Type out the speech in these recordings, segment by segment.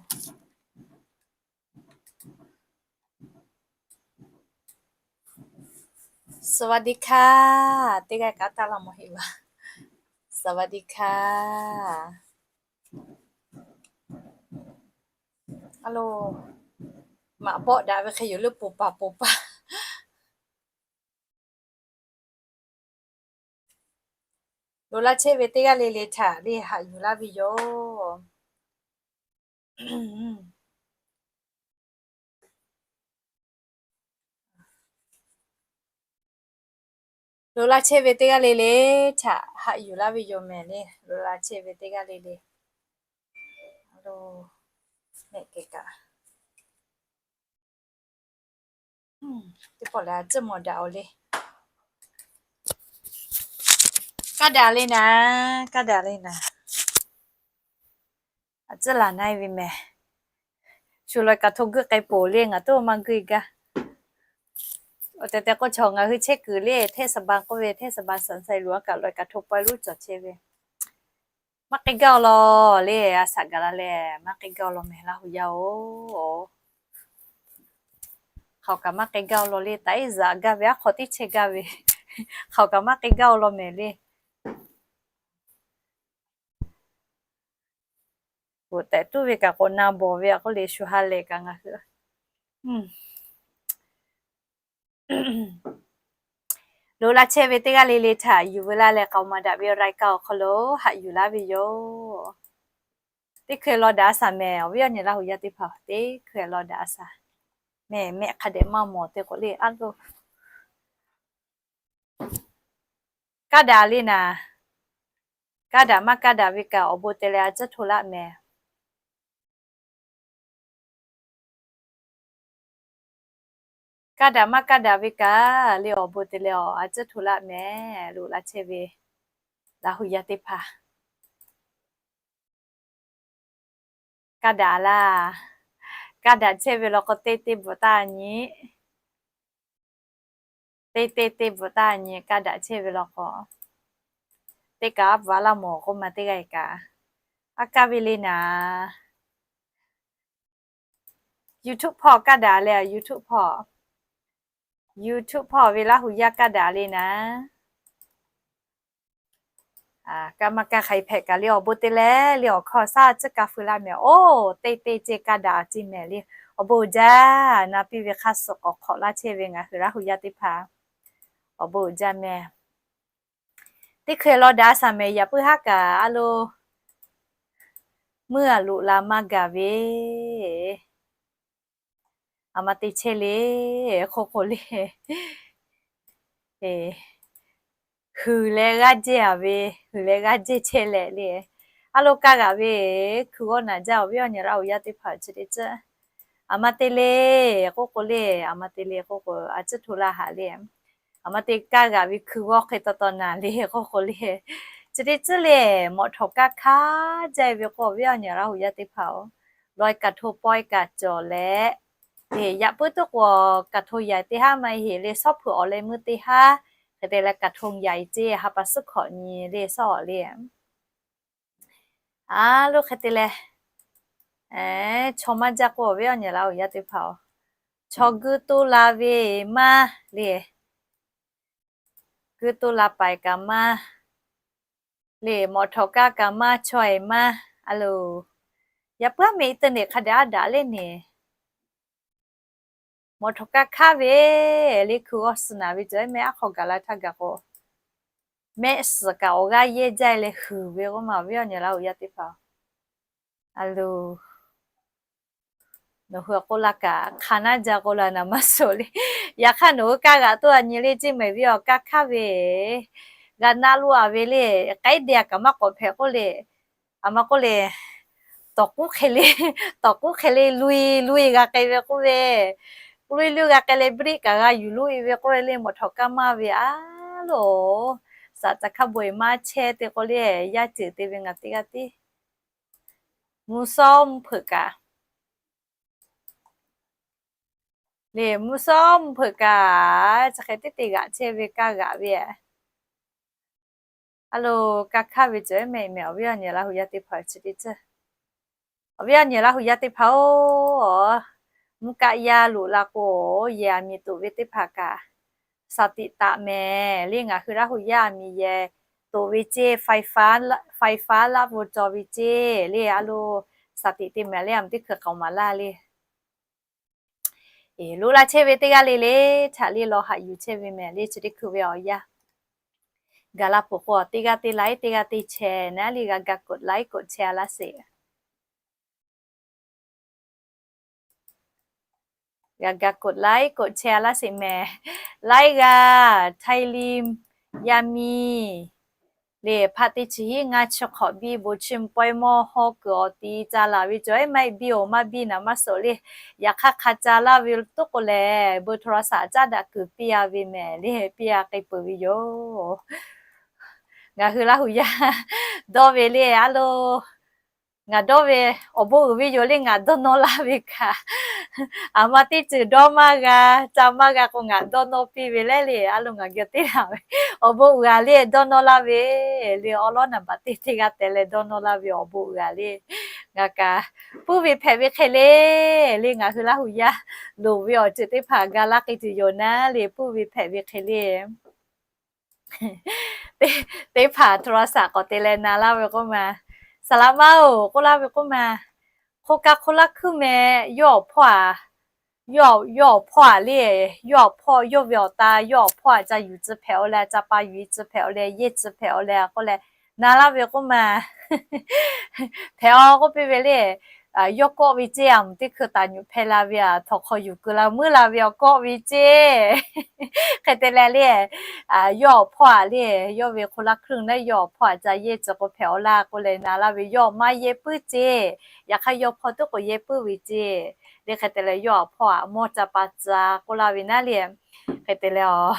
สวัสดีค่ะ Teˇ g'aˇ kaꞈ taˇ laˇ mawˬ heˆ laˇ. สวัสดีค่ะ A lo, maꞈ bawˆ daꞈ ve hk'e yoˬ leuˉ poˬ paˍ poˬ paˍ. Loꞈ la chehˇ ve teˇ g'aˇ le le htaꞈ le haꞈ yuˬ laˇ ve yoˬ. Loꞈ la chehˇ ve teˇ g'aˇ le le htaꞈ haꞈ yuˬ laˇ ve yoˬ mehˍ le. Loꞈ la chehˇ ve teˇ g'aˇ le le. Mehˆ kehˬ kaꞈ teˇ pawˆ lehˬ a ciˉ mawˬ daꞈ-oˬ le. Kaˇ daꞈ le naˍ, kaˇ daꞈ le naˍ. A ciˉ laˬ na e ve mehˍ. Shu loꞈ-e kaꞈ hto geuˆ k'ai poˬ le, ngaˬ tuˉ maˇ geuˆ-e gaˇ. Awˬ tehˬ tehˬ k'o chaw ngaˬ hui chehˇ kuiˬ le, เทศบาล k'oˆ ve, เทศบาล Saˍncaˇ-e loˬ a kaꞈ loꞈ-e kaꞈ hto pawehˇ luˉ cawˬ chehˇ ve. Maˇ k'ai gaˇ-oˬ law le, a shaꞈ gaˬ la leh maˇ k'ai gaˇ-oˬ law mehˍ Laˇ huˍ yaˇ-oˬ. Hk'aoˍ kaꞈ maˇ k'ai gaˇ-oˬ law le, taꞈ iˉ zaꞈ gaˇ ve aˉ hk'aw tiˉ chehˇ gaˇ ve. Hk'aoˍ kaꞈ maˇ k'ai gaˇ-oˬ law mehˍ le. K'oꞈ tehꞈ tuˉ ve kaꞈ k'o na bawˬ ve a k'oˆ le, shu ha lehˬ kaꞈ ngaˬ hui Loꞈ la chehˇ ve teˇ g'aˇ le le htaꞈ yuˬ veu laˇ leh k'aoˍ maˍ daꞈ ve รายการ awˬ hk'aw lo haꞈ yuˬ laˇ ve yoˬ. Teˇ hkui law daꞈ a shaˍ mehˍ, awˬ viˉ awˬ nyi Laˇ huˍ yaˇ teˇ hpaˍ, teˇ hkui law daꞈ a shaˍ mehˍ. Mehˆ hk'a dehꞈ maˇ mawˬ te k'o le a lo. Kaˇ daꞈ le naˍ. Kaˇ daꞈ maˇ kaˇ daꞈ ve kaꞈ awˬ bon te leh a ciˉ hto laˇ mehˍ. Kaˇ daꞈ maˇ kaˇ daꞈ ve kaꞈ le awˬ bon te leh a ciˉ hto laˇ mehˍ. Loꞈ la chehˇ ve Laˇ huˍ yaˇ teˇ hpaˍ, kaˇ daꞈ laˇ. Kaˇ daꞈ chehˇ ve law k'o teˇ teˇ bvuhꞈ taˇ nyi. Teˇ teˇ teˇ bvuhꞈ taˇ nyi kaˇ daꞈ chehˇ ve law k'o, teˇ kaꞈ a bvuhꞈ a laˇ mawˬ k'oˆ ma teˇ g'aˇ kaꞈ, a kaˇ ve le naˍ. YouTube hpawˇ kaˇ daꞈ le, YouTube hpawˇ, YouTube hpawˇ ve Laˇ huˍ yaˇ kaˇ daꞈ le naˍ. Kaˇ maˇ kaˇ hk'aˬ hk'e hpehꞈ kaꞈ le awˬ bon te leh le awˬ hkawˇ shaˉ a ciˉ kaˇ feu laˇ mehˍ. Oˇ teˇ teˇ ceh kaˇ daꞈ ceh mehˍ le. Awˬ bon uiˍ jaˇ. Na piˇ ve hk'aˇ suh k'awꞈ hk'awꞈ laˇ chehˇ ve ngaˬ hui Laˇ huˍ yaˇ teˇ hpaˍ, awˬ bon uiˍ jaˇ mehˍ. Teˇ hkui law daꞈ a shaˍ mehˍ. Yaꞈ puiˉ haˉ kaꞈ a lo, muˇ a loꞈ la maˇ gaˬ ve, a ma te chehˇ le, k'oˆ k'o le, huiˬ leh g'aˇ jehˇ a ve, huiˬ leh g'aˇ jehˇ chehˇ leh le, a lo kaˇ g'aꞈ ve, hkui g'awˇ naˍ jaˇ. Awˬ viˉ awˬ nyi Laˇ huˍ yaˇ teˇ hpaˍ chi teˇ ceuˬ, a ma te le, k'oˆ k'o le, a ma te le k'oˆ k'o a ciˉ hto laˇ haꞈ le. A ma te kaˇ g'aꞈ ve hkui g'awˇ hk'e taw taw naˍ le k'oˆ k'o le, chi teˇ ceuˬ le, mawꞈ htawꞈ kaˇ hk'aˇ jaˇ ve k'o, awˬ viˉ awˬ nyi Laˇ huˍ yaˇ teˇ hpaˍ-oˬ, lawˬ-e kaꞈ hto pawehˇ kaꞈ cawˬ leh, yaꞈ puiˉ tuˉ k'o kaꞈ hto yaiˬ teˇ haˉ maˇ heˆ le, shawˉ hpeuꞈ awˬ leh meuˇ teˇ haˉ, hk'e te leh kaꞈ hto yaiˬ ceh ha pa suhˉ hkawꞈ nyi le shawˉ awˬ le. A lo hk'e te leh, chaw maˇ jaˇ k'o awˬ viˉ awˬ nyi Laˇ huˍ yaˇ teˇ hpaˍ-oˬ, chaw guiˇ toˇ la ve maˇ le, guiˇ toˇ la paiˍ kaꞈ maˇ le, mawꞈ htawꞈ kaˇ kaꞈ maˇ, chaw-e maˇ, a lo, yaꞈ puiˉ a meh internet hk'a dehꞈ a daꞈ le ne, mawꞈ htawꞈ kaˇ hk'aˇ ve le hkui g'awˇ suh naˍ ve cawˬ meh aˉ hk'aw gaˬ la htaˇ gaˬ k'o, mehˆ suhˍ kaꞈ awˬ g'aˇ yehˇ jaˇ leh huiˬ ve k'oˆ ma awˬ viˉ awˬ nyi Laˇ huˍ yaˇ teˇ hpaˍ-oˬ, a lo, nawˬ hui k'oˆ laˇ kaꞈ hk'a naˉ jaˇ k'oˆ la naˍ maˇ suh le. Yaꞈ hk'aˇ nawˬ hui kaˇ g'aꞈ tuˬ a nyi le ceˇ mehˍ ve awˬ kaˇ hk'aˇ ve, g'a naˆ loˆ a ve le, k'ai de a kaꞈ maˇ k'awꞈ hpehꞈ k'oˆ le, a ma k'oˆ le, tawˍ k'uˉ hk'e le, tawˍ k'uˉ hk'e le loꞈ-e loꞈ-e g'a k'ai ve k'oˆ ve, loꞈ-e loꞈ-e g'a k'ai leh briˆ kaꞈ g'a yuˬ loꞈ-e ve k'oˆ ve le, mawꞈ htawꞈ kaˇ maˇ ve a lo, saꞈ caˬ hk'a bawehˇ maˇ chehˇ te k'oˆ le, yaˇ ceuˬ te ve ngaˬ teˇ g'aˇ tiˉ mvuhˇ shawˉ mvuhˇ hpeuꞈ kaꞈ le, mvuhˇ shawˉ mvuhˇ hpeuꞈ kaꞈ chi hk'e teˇ te g'aꞈ chehˇ ve kaˇ g'aꞈ ve, a lo, kaˇ hk'aˇ ve cawˬ meh meh awˬ viˉ awˬ nyi Laˇ huˍ yaˇ teˇ hpaˍ chi teˇ ceuˬ Awˬ viˉ awˬ nyi Laˇ huˍ yaˇ teˇ hpaˍ-oˬ, mvuhˇ kaˆ yaˇ loꞈ la k'o, yehˬ aˬ miˍ toꞈ ve teˇ hpaˍ kaꞈ สติ taꞈ mehˍ le. Ngaˬ hui Laˇ huˍ yaˇ aˬ miˍ yehˬ toꞈ ve ceˇ, ไฟฟ้า laˇ โว cawˬ ve ceˇ le. A lo สติ te mehˍ le, a mvuhˇ teˇ hkui k'aoˍ maˍ laˇ le. Loꞈ la chehˇ ve teˇ g'aˇ le le htaꞈ le law haꞈ yuˬ chehˇ ve mehˍ le. Chi teˇ hkui ve awˬ yanˇ gaˬ la peuˬ k'o, teˇ g'aˇ teˇ like, teˇ g'aˇ teˇ share naˉ le, g'a ga กด like กด share laˇ sheˍ. G'a ga กด like กด share laˇ sheˍ mehˍ. Laiˉ g'aˇ Htaiˇ liˇ yaˇ miˇ le, hpaˆ teˇ chi hiˉ ngaˇ chi hk'awꞈ biˇ bon chiˇ mvuh pawehˇ mawˇ hawˉ kuiˬ awˬ ti ca laˬ ve cawˬ ehˉ maˇ heˆ biˇ-oˬ, maˇ biˇ naˍ maˇ suhˍ le. Yaꞈ hk'aˇ hk'a ca laˇ ve toˉ k'o lehˬ, เบอร์โทรศัพท์ caˉ daꞈ kuiˬ piˇ-a ve mehˍ le, piˇ-a k'ai peuˬ ve yoˬ. Ngaˬ hui Laˇ huˍ yaˇ dawˇ ve le, a lo ngaˬ dawˇ ve awˬ bon uiˍ ve yoˬ le. Ngaˬ dawˇ nawˇ laˇ ve kaꞈ, aˬ ma teˇ ceuˬ dawˇ maˇ g'a, ca maˇ g'a k'o ngaˬ dawˇ nawˇ piˇ ve lehˬ le. A lo ngaˬ geh teˇ laˬ ve awˬ bon uiˍ-a le, dawˇ nawˇ laˇ ve le. Awˉ lawˉ naˍ baꞈ teˇ teˇ g'aˇ te leh dawˇ nawˇ laˇ ve awˬ bon uiˍ-a le. Ngaˬ kaꞈ puiˉ ve hpehꞈ ve hk'e le le, ngaˬ hui Laˇ huˍ yaˇ loˍ ve awˬ ceuˬ teˇ hpaˍ ga laˇ k'ai tuˬ yoˬ naˉ le, puiˉ ve hpehꞈ ve hk'e le. Teˇ hpaˍ โทรศัพท์ k'awꞈ te leh na laˇ ve k'oˆ ma, saˍ laꞈ ma-oˬ k'oˆ laˇ ve k'oˆ ma, hk'oˆ kaˇ hk'oˆ laˇ hkuiˇ meh, yawˇ awˬ hpawˇ-a, yawˇ awˬ hpawˇ-a le, yawˇ awˬ hpawˇ yawˇ ve awˬ ta, yawˇ awˬ hpawˇ-a ca yuˬ tcuh hpehꞈ-o leh, ca pa yuˬ-e tcuh hpehꞈ-o leh, yehˇ tcuh hpehꞈ-o leh k'oˆ leh na laˇ ve k'oˆ ma. Hpehꞈ-o k'oˆ piˇ ve le. Yawˇ kawˆ ve ceˇ, a mvuhˇ teˇ hkui taˍ nyuꞈ hpehˇ la ve, a htawnˍ hk'aw yuˬ keu la meuˇ la ve awˬ kawˆ ve ceˇ. Hk'e te leh le, yawˇ awˬ hpawˇ-a le, yawˇ ve hk'oˆ laˇ hkuiˇ naˉ yawˇ awˬ hpawˇ-a ca yehˇ tcuh k'o hpehꞈ-o laˇ k'oˆ leh na laˇ ve, yawˇ maˇ yehˇ puiˉ ceˇ. Yaꞈ hk'aˇ yawˇ hpawˇ tuˉ k'o yehˇ puiˉ ve ceˇ. Le hk'e te leh yawˇ awˬ hpawˇ-a mawˇ ca pa tcuh k'oˆ laˇ ve naˉ le. Hk'e te leh a,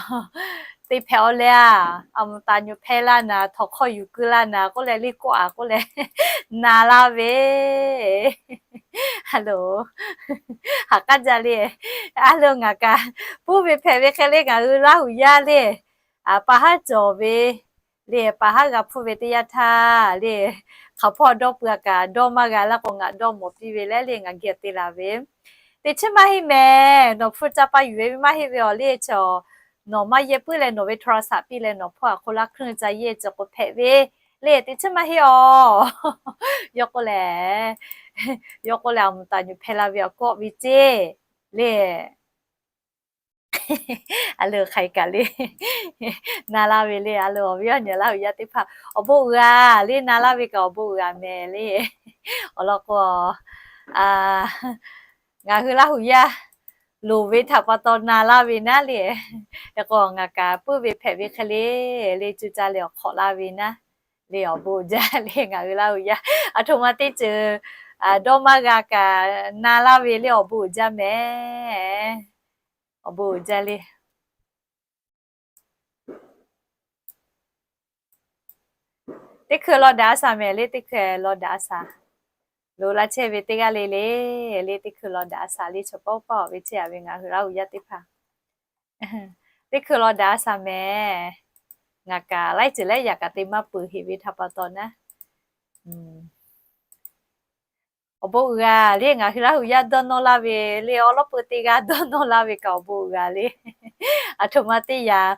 te hpehꞈ-o leh a, a mvuhˇ taˍ nyuꞈ hpehˇ laˇ naˍ, htawnˍ hk'aw yuˬ keu laˇ naˍ k'oˆ leh le kawˆ-a k'oˆ leh na laˇ ve. A lo, haꞈ k'aˉ jaˇ le. A lo ngaˬ kaꞈ puiˉ ve hpehꞈ ve hk'e le, ngaˬ hui Laˇ huˍ yaˇ le, pa haˉ cawˬ ve le, pa haˉ g'a hpuˇ ve teˇ yanˇ htaˇ le, hk'aˬ hpawˇ dawˇ peuˬ-a kaꞈ dawˇ maˇ g'a laˇ k'o ngaˬ dawˇ mawˬ piˇ ve leh le, ngaˬ geh te laˬ ve. Teꞈ chiˉ maˇ heˆ mehˍ, nawˬ hpu ca pa yuˬ ve maˇ heˆ ve awˬ le chi, nawˬ maˇ yehˇ puiˉ leh nawˬ ve โทรศัพท์ piˇ leh nawˬ hpawˇ-a hk'oˆ laˇ hkuiˇ ca yehˇ tcuh k'o hpehꞈ ve le. Teꞈ chiˉ maˇ heˆ-o. Yawˇ k'oˆ leh, yawˇ k'oˆ leh a mvuhˇ taˍ nyuꞈ hpehˇ la ve awˬ kawˆ ve ceˇ le. A lo hk'aˬ hk'e kaꞈ le, na laˇ ve le. A lo awˬ viˉ awˬ nyi Laˇ huˍ yaˇ teˇ hpaˍ, awˬ bon uiˍ-a le, na laˇ ve kaꞈ awˬ bon uiˍ-a mehˍ le. Awˬ lawn k'o, ngaˬ hui Laˇ huˍ yaˇ loˍ ve htaꞈ pa taw na laˇ ve naˉ le. Hk'e k'o ngaˬ kaꞈ puiˉ ve hpehꞈ ve hk'e le, le cuˇ caˇ leh awˬ hk'awꞈ laˇ ve naˉ le, awˬ bon uiˍ jaˇ le. Ngaˬ hui Laˇ huˍ yaˇ aˬ htoꞈ ma teˇ ceuˬ dawˇ maˇ g'a kaꞈ na laˇ ve le, awˬ bon uiˍ jaˇ mehˍ. Awˬ bon uiˍ jaˇ le. Teˇ hkui law daꞈ-a shaˍ mehˍ le, teˇ hkui law daꞈ-a shaˍ. Loꞈ la chehˇ ve teˇ g'aˇ le le, le teˇ hkui law daꞈ-a shaˍ le, chaw paw paw ve chehˇ-a ve ngaˬ hui Laˇ huˍ yaˇ teˇ hpaˍ. Teˇ hkui law daꞈ-a shaˍ mehˍ. Ngaˬ kaꞈ laiˉ ceuˬ leh yaꞈ kaꞈ te maˇ peuˬ heꞈ ve htaꞈ pa taw naˉ, awˬ bon uiˍ-a le. Ngaˬ hui Laˇ huˍ yaˇ dawˇ nawˇ laˇ ve le, awˉ lawˉ peu teˇ g'aˇ dawˇ nawˇ laˇ ve kaꞈ awˬ bon uiˍ-a le. Aˬ htoꞈ ma teˇ yaꞈ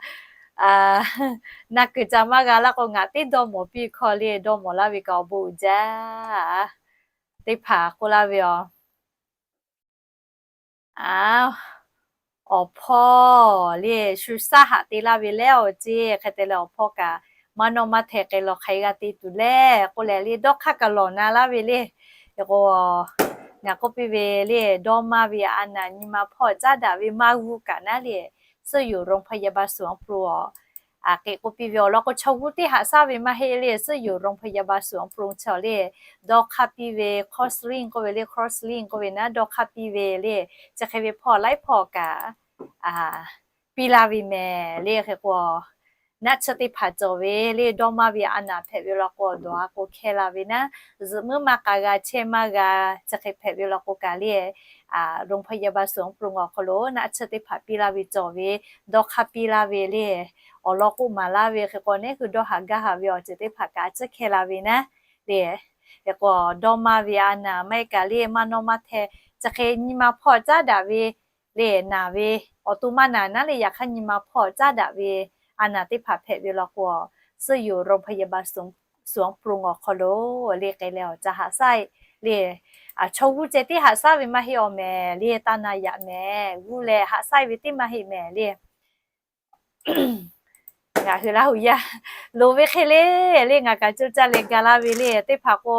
na kuiˬ ca maˇ g'a laˇ k'o ngaˬ teˇ dawˇ mawˬ piˇ hkawˇ le, dawˇ mawˬ laˇ ve kaꞈ awˬ bon uiˍ jaˇ. Teˇ hpaˍ k'oˆ laˇ ve, a, awˬ hpawˇ le shu shaˉ haꞈ te laˇ ve leh awˬ ceˇ. Hk'e te leh awˬ hpawˇ kaꞈ maˇ nawˇ maˇ hteh k'ai lawˬ hk'aˬ hk'e g'a te tuˬ le k'oˆ leh le, dawˇ hk'aˇ kaꞈ lawˬ na laˇ ve le. Hk'e k'o, ngaˬ k'oˆ piˇ ve le, dawˇ maˇ ve a naˍ nyi ma hpawˇ caˉ daꞈ ve maˇ g'uˇ kaꞈ naˉ le, ซึ่งอยู่โรงพยาบาลศูนย์อำเภอ a, k'e k'oˆ piˇ ve awˬ lawn k'o chaw g'uˇ teˇ haꞈ shaˉ ve maˇ heˆ le, ซึ่งอยู่โรงพยาบาลศูนย์อำเภอ chaw le, dawˇ hk'aˇ piˇ ve counselling k'oˆ ve le, counselling k'oˆ ve naˉ dawˇ hk'aˇ piˇ ve le, chi hk'e ve hpawˇ laiˉ hpawˇ kaꞈ piˇ laˇ ve mehˍ le. Hk'e k'o, naˆ tsuhˇ teˇ hpaˍ cawˬ ve le, dawˇ maˇ ve a naˍ hpehꞈ ve law k'o dawˬ-a k'o hkehˇ la ve naˉ, zuhꞈ muiˉ maˇ k'a g'a chehˇ maˇ g'a, chi hk'e hpehꞈ ve law k'o kaꞈ le, โรงพยาบาลศูนย์อำเภอ awˬ hk'aw lo naˆ tsuhˇ teˇ hpaˍ piˇ laˇ ve cawˬ ve, dawˇ hk'aˇ piˇ laˇ ve le, awˬ lawn k'oˆ maˍ laˇ ve. Hk'e k'o neˉ hui dawˇ haꞈ gaˇ haꞈ ve awˬ ceuˬ teˇ hpaˍ kaꞈ a ciˉ hkehˇ la ve naˉ le, Hk'e k'o dawˇ maˇ ve a naˍ maˇ heˆ kaꞈ le maˇ nawˇ maˇ hteh, chi hk'e nyi ma hpawˇ caˉ daꞈ ve le naˍ ve awˬ to maˇ naˍ naˉ le, yaꞈ hk'aˇ nyi ma hpawˇ caˉ daꞈ ve a naˍ teˇ hpaˍ hpehꞈ ve law k'o, suhˉ yoˬ โรงพยาบาลสวนปรุง awˬ hk'aw lo le k'ai leh awˬ ca haꞈ shaˉ le. Chaw g'uˇ ceh tiˉ haꞈ shaˉ ve maˇ heˆ awˬ mehˍ le, taˇ na yaꞈ mehˍ, g'uˇ leh haꞈ shaˉ ve tiˉ maˇ heˆ mehˍ le. Ngaˬ hui Laˇ huˍ yaˇ loˍ ve hk'e le, le ngaˬ kaꞈ coˇ caˇ leh ga laˇ ve le teˇ hpaˍ k'o,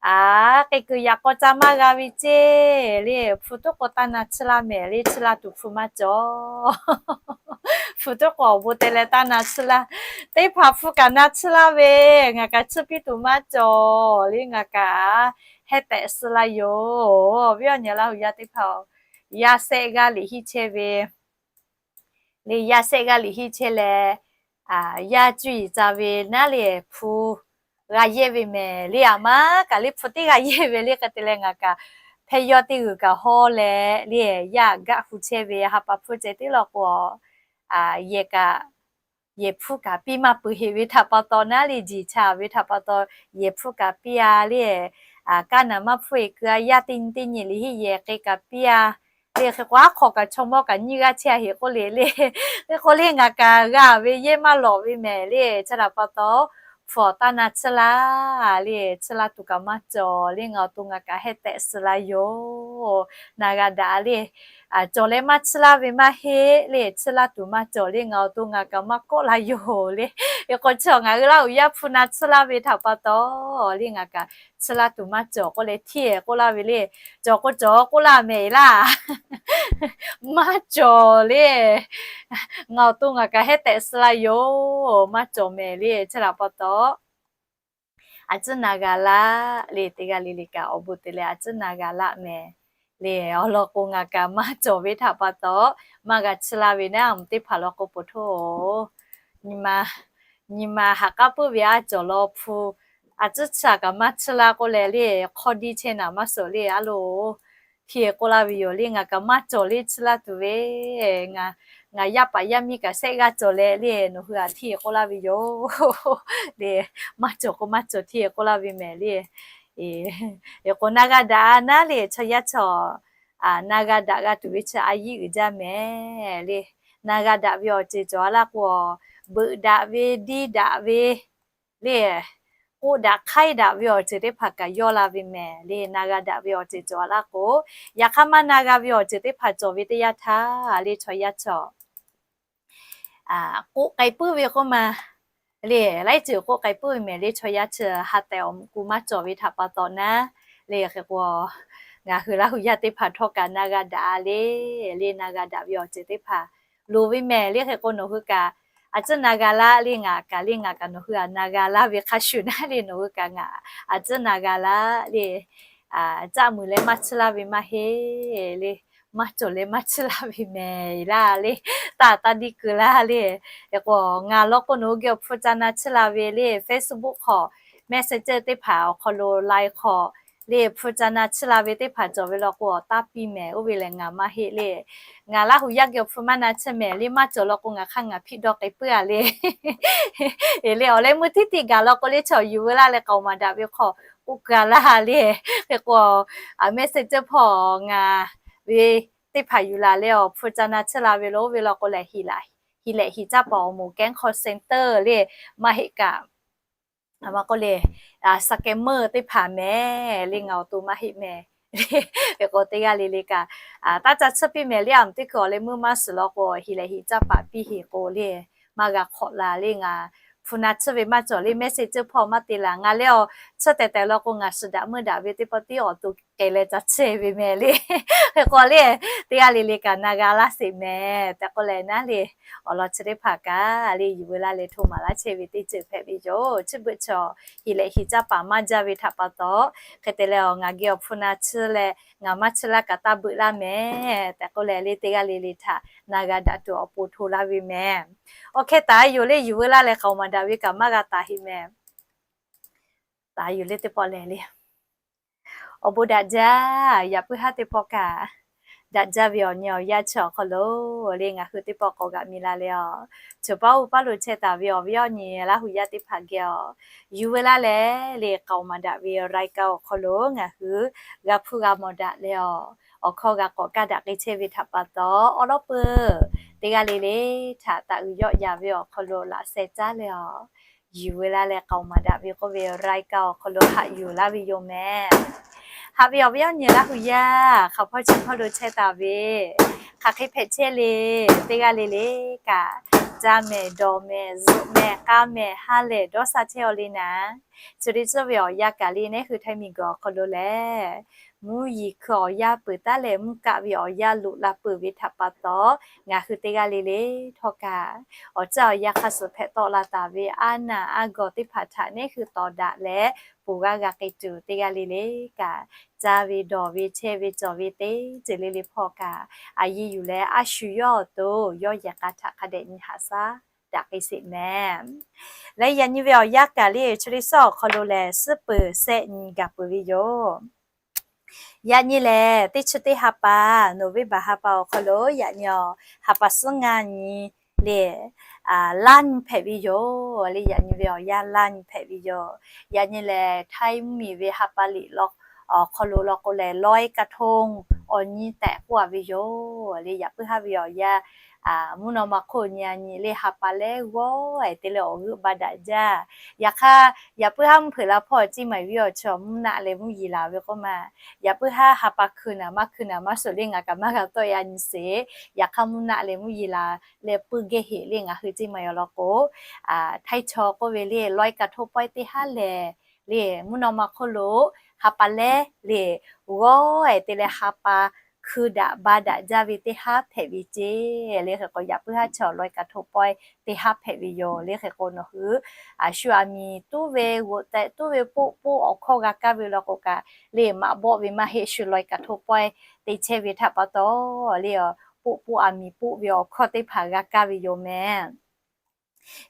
a, k'ai kuiˬ yaꞈ k'aw ca maˇ g'a ve ceˇ le, hpu tuˉ k'o taˇ na tsuhˇ laˇ mehˍ le, tsuhˇ laˇ tuˬ hpu maˇ cawˬ. Hpu tuˉ k'o awˬ bon te leh taˇ na tsuhˇ laˇ, teˇ hpaˍ hpu kaꞈ na tsuhˇ laˇ ve, ngaˬ kaꞈ tsuhˇ piˇ tuˬ maˇ cawˬ le, ngaˬ kaꞈ heh tehꞈ suh la yoˬ. Viˉ awˬ nyi Laˇ huˍ yaˇ teˇ hpaˍ, yaˇ sehˆ g'aˇ liꞈ hiˆ chehˇ ve le, yaˇ sehˆ g'aˇ liꞈ hiˆ chehˇ leh, yaˇ cuˇ yiˍ ca ve naˉ le, hpu g'a yehˇ ve mehˍ le, aˬ ma kaꞈ le hpu teˇ g'aˇ yehˇ ve le. Hk'e te leh ngaˬ kaꞈ hpehˇ yawˇ teˇ g'uiˬ kaꞈ hawˇ leh le, yaˇ gaˆ hu chehˇ ve ha pa hpfuhˇ ceh tiˉ law k'o, yehˬ kaꞈ, yehˬ hpfuhˇ kaꞈ piˇ maˇ peuˬ heꞈ ve htaꞈ pa taw naˉ le, jiˬ cha ve htaꞈ pa taw yehˬ hpfuhˇ kaꞈ piˇ a le, kaˇ naˍ maˇ hpfuhˇ e keu a, yaˇ teˇ nyi teˇ nyi liꞈ hiˆ yehˬ k'ai kaꞈ piˇ a le. Hk'e k'o aˉ hk'aw kaꞈ chaw mawˇ kaꞈ nyiˇ g'aˇ chehˇ a heꞈ k'oˆ le le. Hk'e k'o le ngaˬ kaꞈ g'a ve yehˇ maˇ lawꞈ ve mehˍ le, chi htaꞈ pa taw hpu awˬ taˇ na tsuhˇ laˇ le, tsuhˇ laˇ tuˬ kaꞈ maˇ cawˬ le, ngaˬ awˬ to ngaˬ kaꞈ heh tehꞈ suh la yoˬ. Na g'a daꞈ le, cawˬ leh maˇ tsuhˇ laˇ ve maˇ heˆ le, tsuhˇ laˇ tuˬ maˇ cawˬ le, ngaˬ awˬ to ngaˬ kaꞈ maˇ kawˆ la yoˬ le. Hk'e k'o chi ngaˬ hui Laˇ huˍ yaˇ hpu na tsuhˇ laˇ ve htaꞈ pa taw le ngaˬ kaꞈ tsuhˇ laˇ tuˬ maˇ cawˬ k'oˆ leh hteˇ k'oˆ laˇ ve le. Cawˬ k'o cawˬ k'oˆ laˇ mehˍ laˇ, maˇ cawˬ le. Ngaˬ awˬ to ngaˬ kaꞈ heh tehꞈ suh la yoˬ, maˇ cawˬ mehˍ le. Chi htaꞈ pa taw a tcuhˉ na g'a laˇ le, teˇ g'aˇ le le kaꞈ awˬ bon te leh a tcuhˉ na g'a laˇ mehˍ le. Awˬ lawn k'o ngaˬ kaꞈ maˇ cawˬ ve htaꞈ pa taw maˇ g'a tsuhˇ laˇ ve naˉ, teˇ hpaˍ law k'o po htoˇ, nyi ma haꞈ k'aˉ puiˉ ve aˉ cawˬ law hpu a tcuhˉ tsuhˇ kaꞈ maˇ tsuhˇ laˇ k'oˆ leh le, hk'awˇ diˇ chehˇ naˍ maˇ suhˍ le a loˬ, hteˇ k'oˆ laˇ ve yoˬ le. Ngaˬ kaꞈ maˇ cawˬ le tsuhˇ laˇ tuˬ ve, ngaˬ yaˇ paˍ yaˇ miˇ kaꞈ sehˆ g'aˇ cawˬ leh le, nawˬ hui a hteˇ k'oˆ laˇ ve yoˬ le. Maˇ cawˬ k'o maˇ cawˬ hteˇ k'oˆ laˇ ve mehˍ le. Hk'e k'o na g'a daꞈ naˉ le, chaw yaˇ chaw, na g'a daꞈ g'a tuˬ ve chi a yiˇ uiˍ jaˇ mehˍ le. Na g'a daꞈ ve awˬ ceuˬ cawˬ a laˇ k'o, beuꞈ daꞈ ve, diˇ daꞈ ve le, k'oˆ daꞈ hk'aiˉ daꞈ ve awˬ ceuˬ teˇ hpaˍ kaꞈ yawˇ la ve mehˍ le. Na g'a daꞈ ve awˬ ceuˬ cawˬ a laˇ k'o, yaꞈ hk'aˇ maˇ na g'a ve awˬ ceuˬ teˇ hpaˍ cawˬ ve teˇ yanˇ htaˇ le, chaw yaˇ chaw k'oˆ k'ai puiˉ ve k'oˆ ma le, laiˉ ceuˬ k'oˆ k'ai puiˉ ve mehˍ le. Chaw yaˇ chi ha tehˬ awˬ moˍ ku maˇ cawˬ ve htaꞈ pa taw naˉ le. Hk'e k'o ngaˬ hui Laˇ huˍ yaˇ teˇ hpaˍ htawˇ kaꞈ na g'a daꞈ le, le na g'a daꞈ ve awˬ ceuˬ teˇ hpaˍ loˍ ve mehˍ le. Hk'e k'o nawˬ hui kaꞈ a tcuhˉ na g'a laˇ le, ngaˬ kaꞈ le ngaˬ kaꞈ nawˬ hui a na g'a laˇ ve hk'a shuˍ naˉ le, nawˬ hui kaꞈ ngaˬ a tcuhˉ na g'a laˇ le. Caˆ muiˬ leh maˇ tsuhˇ laˇ ve maˇ heˆ le, maˇ cawˬ leh maˇ tsuhˇ laˇ ve mehˍ laˇ le. Taˇ taˇ diˇ keu laˇ le. Hk'e k'o ngaˬ law k'o nawˬ hui geh awˬ hpu ca na tsuhˇ la ve le, Facebook hk'aw Messenger teˇ hpaˍ awˬ hk'aw lo Line hk'aw le hpu ca na tsuhˇ la ve teˇ hpaˍ cawˬ ve law k'o awˬ taˇ piˇ mehˍ. Oˇ ve lehˬ ngaˬ maˇ heˆ le. Ngaˬ Laˇ huˍ yaˇ geh awˬ hpu maˇ na tsuhˇ mehˍ le, maˇ cawˬ law k'o ngaˬ hk'aˇ ngaˬ hpiˆ dawˇ k'ai puiˉ a le. Le awˬ leh meuˇ tiˉ tiˉ gaˬ law k'o le, chaw yuˬ veu laˇ leh k'aoˍ maˍ daꞈ ve hk'aw k'oˆ keu a laˇ le. Hk'e k'o Messenger hpawˇ ngaˬ ve teˇ hpaˍ yuˬ laˬ leh awˬ hpu ca na tsuhˇ la ve lo. Oˇ ve law k'o lehˬ, hiˍ lehꞈ hiˍ caˇ paˍ awˬ moˍ kehˉ call center le, maˇ heˆ kaꞈ a ma k'oˆ le, scammer teˇ hpaˍ mehˍ le, ngaˬ awˬ to maˇ heˆ mehˍ. Hk'e k'o teˇ g'aˇ le le kaꞈ taˇ ca tsuhˇ piˇ mehˍ le. A mvuhˇ teˇ hkui awˬ leh meuˇ maˇ suhˍ law k'o hiˍ lehꞈ hiˍ caˇ paˍ piˇ heˍ k'o le, maˇ g'a hk'awꞈ la le. Ngaˬ hpu na tsuhˇ ve maˇ cawˬ le, Messenger hpawˇ maˇ te laˬ. Ngaˬ leh awˬ tsuhˇ tehˬ tehˬ law k'o ngaˬ suhˍ daꞈ meuˇ daꞈ ve teˇ pawˆ tiˉ awˬ to k'ai leh ca tsuhˇ ve mehˍ le. Hk'e k'o le teˇ g'aˇ le le kaꞈ na g'a laˇ sheˍ mehˍ tehꞈ k'oˆ leh naˉ le, awˬ lawn chi teˇ hpaˍ kaꞈ le yuˬ veu laˇ leh hto maˍ laˇ chehˇ ve teˇ ceuˬ hpehꞈ ve yoˬ. Chi beuꞈ chaw hiˍ lehꞈ hiˍ caˇ paˍ maˇ jaˇ ve htaꞈ pa taw, hk'e te leh awˬ ngaˬ geh awˬ hpu na tsuhˇ leh ngaˬ maˇ tsuhˇ laˇ kaꞈ taˇ beuꞈ laˇ mehˍ tehꞈ k'oˆ leh le teˇ g'aˇ le le htaꞈ na g'a daꞈ tuˬ awˬ pon hto laˇ ve mehˍ. Awˬ hk'e taˍ yoˬ le, yuˬ veu laˇ leh k'aoˍ maˍ daꞈ ve kaꞈ maˇ g'a taˍ heˆ mehˍ. Taˍ yoˬ le teˇ pawˆ lehˬ le. Awˬ bon daꞈ jaˇ. Yaꞈ puiˉ haˉ teˇ pawˆ kaꞈ daꞈ jaˇ ve awˬ nyi awˬ yanˇ chi awˬ hk'aw lo le ngaˬ hui teˇ pawˆ k'awꞈ g'aꞈ mi la leh a, chaw paˉ uˉ paˉ lo chehˇ taˍ ve awˬ viˉ awˬ nyi Laˇ huˍ yaˇ teˇ hpaˍ geh a, yuˬ veu laˇ leh le k'aoˍ maˍ daꞈ ve รายการ awˬ hk'aw lo ngaˬ hui g'a hpuˇ g'a mawˬ daꞈ leh a, awˬ hkawˇ g'a k'awꞈ kaˇ daꞈ k'ai chehˇ ve htaꞈ pa taw, awˬ lawˉ peuˬ teˇ g'aˇ le le htaꞈ taꞈ uiˍ yawˆ yaˍ ve awˬ hk'aw lo laꞈ sheh caˉ leh a, yuˬ veu laˇ leh k'aoˍ maˍ daꞈ ve k'oˆ ve รายการ awˬ hk'aw lo haꞈ yuˬ laˇ ve yoˬ mehˍ. Haꞈ ve awˬ viˉ awˬ nyi Laˇ huˍ yaˇ hk'aˬ hpawˇ chi hpawˇ lo chehˇ taˍ ve, hk'aˬ hk'e hpehꞈ chehˇ le, teˇ g'aˇ le le kaꞈ, caˇ mehˍ, dawˬ mehˍ, zuhꞈ mehˍ, k'a mehˍ, ha lehˬ dawˇ sha chehˇ aw le naˍ, chi teˇ tcuhˇ ve awˬ yanˇ kaꞈ le nehˉ hui htaiˇ miˬ guiˬ awˬ hk'aw lo lehˬ, mvuhˇ yeˬ hkui awˬ yanˇ peuˬ taˉ leh mvuhˇ kaˆ ve awˬ yanˇ loꞈ la peuˬ ve htaꞈ pa taw, ngaˬ hui teˇ g'aˇ le le htawˇ kaꞈ awˬ caˇ awˬ yanˇ hk'a shuˍ hpehꞈ tawˆ la taˍ ve aˉ naˬ aˉ gawˬ teˇ hpaˍ htaꞈ nehˉ hui tawˍ daꞈ leh, ponˬ g'aˇ g'a k'ai tuˬ teˇ g'aˇ le le kaꞈ, caˇ ve dawˬ ve chehˇ ve cawˬ ve teˇ ceuˬ le le hpawˇ kaꞈ, a yiˇ yuˬ leh a shu yawˇ awˬ to yawˇ yehˬ k'a htaꞈ hk'a dehꞈ nyi haꞈ shaˉ daꞈ k'ai sheˍ mehˍ. Leh yaꞈ nyi ve awˬ yanˇ kaꞈ le chi teˇ suhˉ awˬ hk'aw lo lehˬ, suhˉ peuˬ shehˆ nyi gaˬ peuˬ ve yoˬ. Yaꞈ nyi lehˬ teˇ chi teˇ ha pa, November ha pa awˬ hk'aw lo yaꞈ nyi a, ha pa suhˉ ngaˇ nyi le, laˇ nyi hpehꞈ ve yoˬ le. Yaꞈ nyi ve awˬ yanˇ laˇ nyi hpehꞈ ve yoˬ. Yaꞈ nyi lehˬ htaiˇ mvuhˇ miˬ ve ha pa liꞈ awˬ hk'aw lo law k'o lehˬ ลอยกระทง awˬ nyi tehꞈ k'oˆ a ve yoˬ le. Yaꞈ puiˉ haˉ ve awˬ yanˇ mvuhˇ naw ma hk'oˆ nyi a nyi le ha pa lehˉ g'awˇ ehˍ te leh awˬ g'euˆ ba daꞈ jaˇ. Yaꞈ hk'aˇ yaꞈ puiˉ haˉ mvuhˇ hpeuꞈ la hpawˇ ceˇ maˬ ve awˬ chi mvuhˇ naˆ leh mvuhˇ yeˬ laˬ ve k'oˆ ma. Yaꞈ puiˉ haˉ ha pa hkui naˍ maˇ hkui naˍ maˇ shuˍ le ngaˬ kaꞈ maˇ g'a tawˆ ya nyi sheˍ. Yaꞈ hk'aˇ mvuhˇ naˆ leh mvuhˇ yeˬ laˬ leh puiˉ gehˇ heꞈ le ngaˬ hui ceˇ maˬ yaw law k'o, htaiˇ chaw k'oˆ ve le ลอยกระทง pawehˇ teˇ haˉ lehˬ le mvuhˇ naw ma hk'oˆ lo ha pa lehˉ le g'awˇ ehˍ te leh ha pa hkui daꞈ ba daꞈ jaˇ ve teˇ haˉ hpehꞈ ve ceˇ le. Hk'e k'o yaꞈ puiˉ haˉ chaw ลอยกระทง pawehˇ teˇ haˉ hpehꞈ ve yoˬ le. Hk'e k'o nawˬ hui a shu a miˍ tuˉ ve g'oꞈ tehꞈ tuˉ ve poˆ poˆ awˬ hkawˇ g'a kaˇ ve law k'o kaꞈ le maꞈ bawˆ ve maˇ heˆ shu ลอยกระทง pawehˇ te chehˇ ve htaꞈ pa taw le, poˆ poˆ a miˍ poˆ ve awˬ hkawˇ teˇ hpaˍ g'a kaˇ ve yoˬ mehˍ.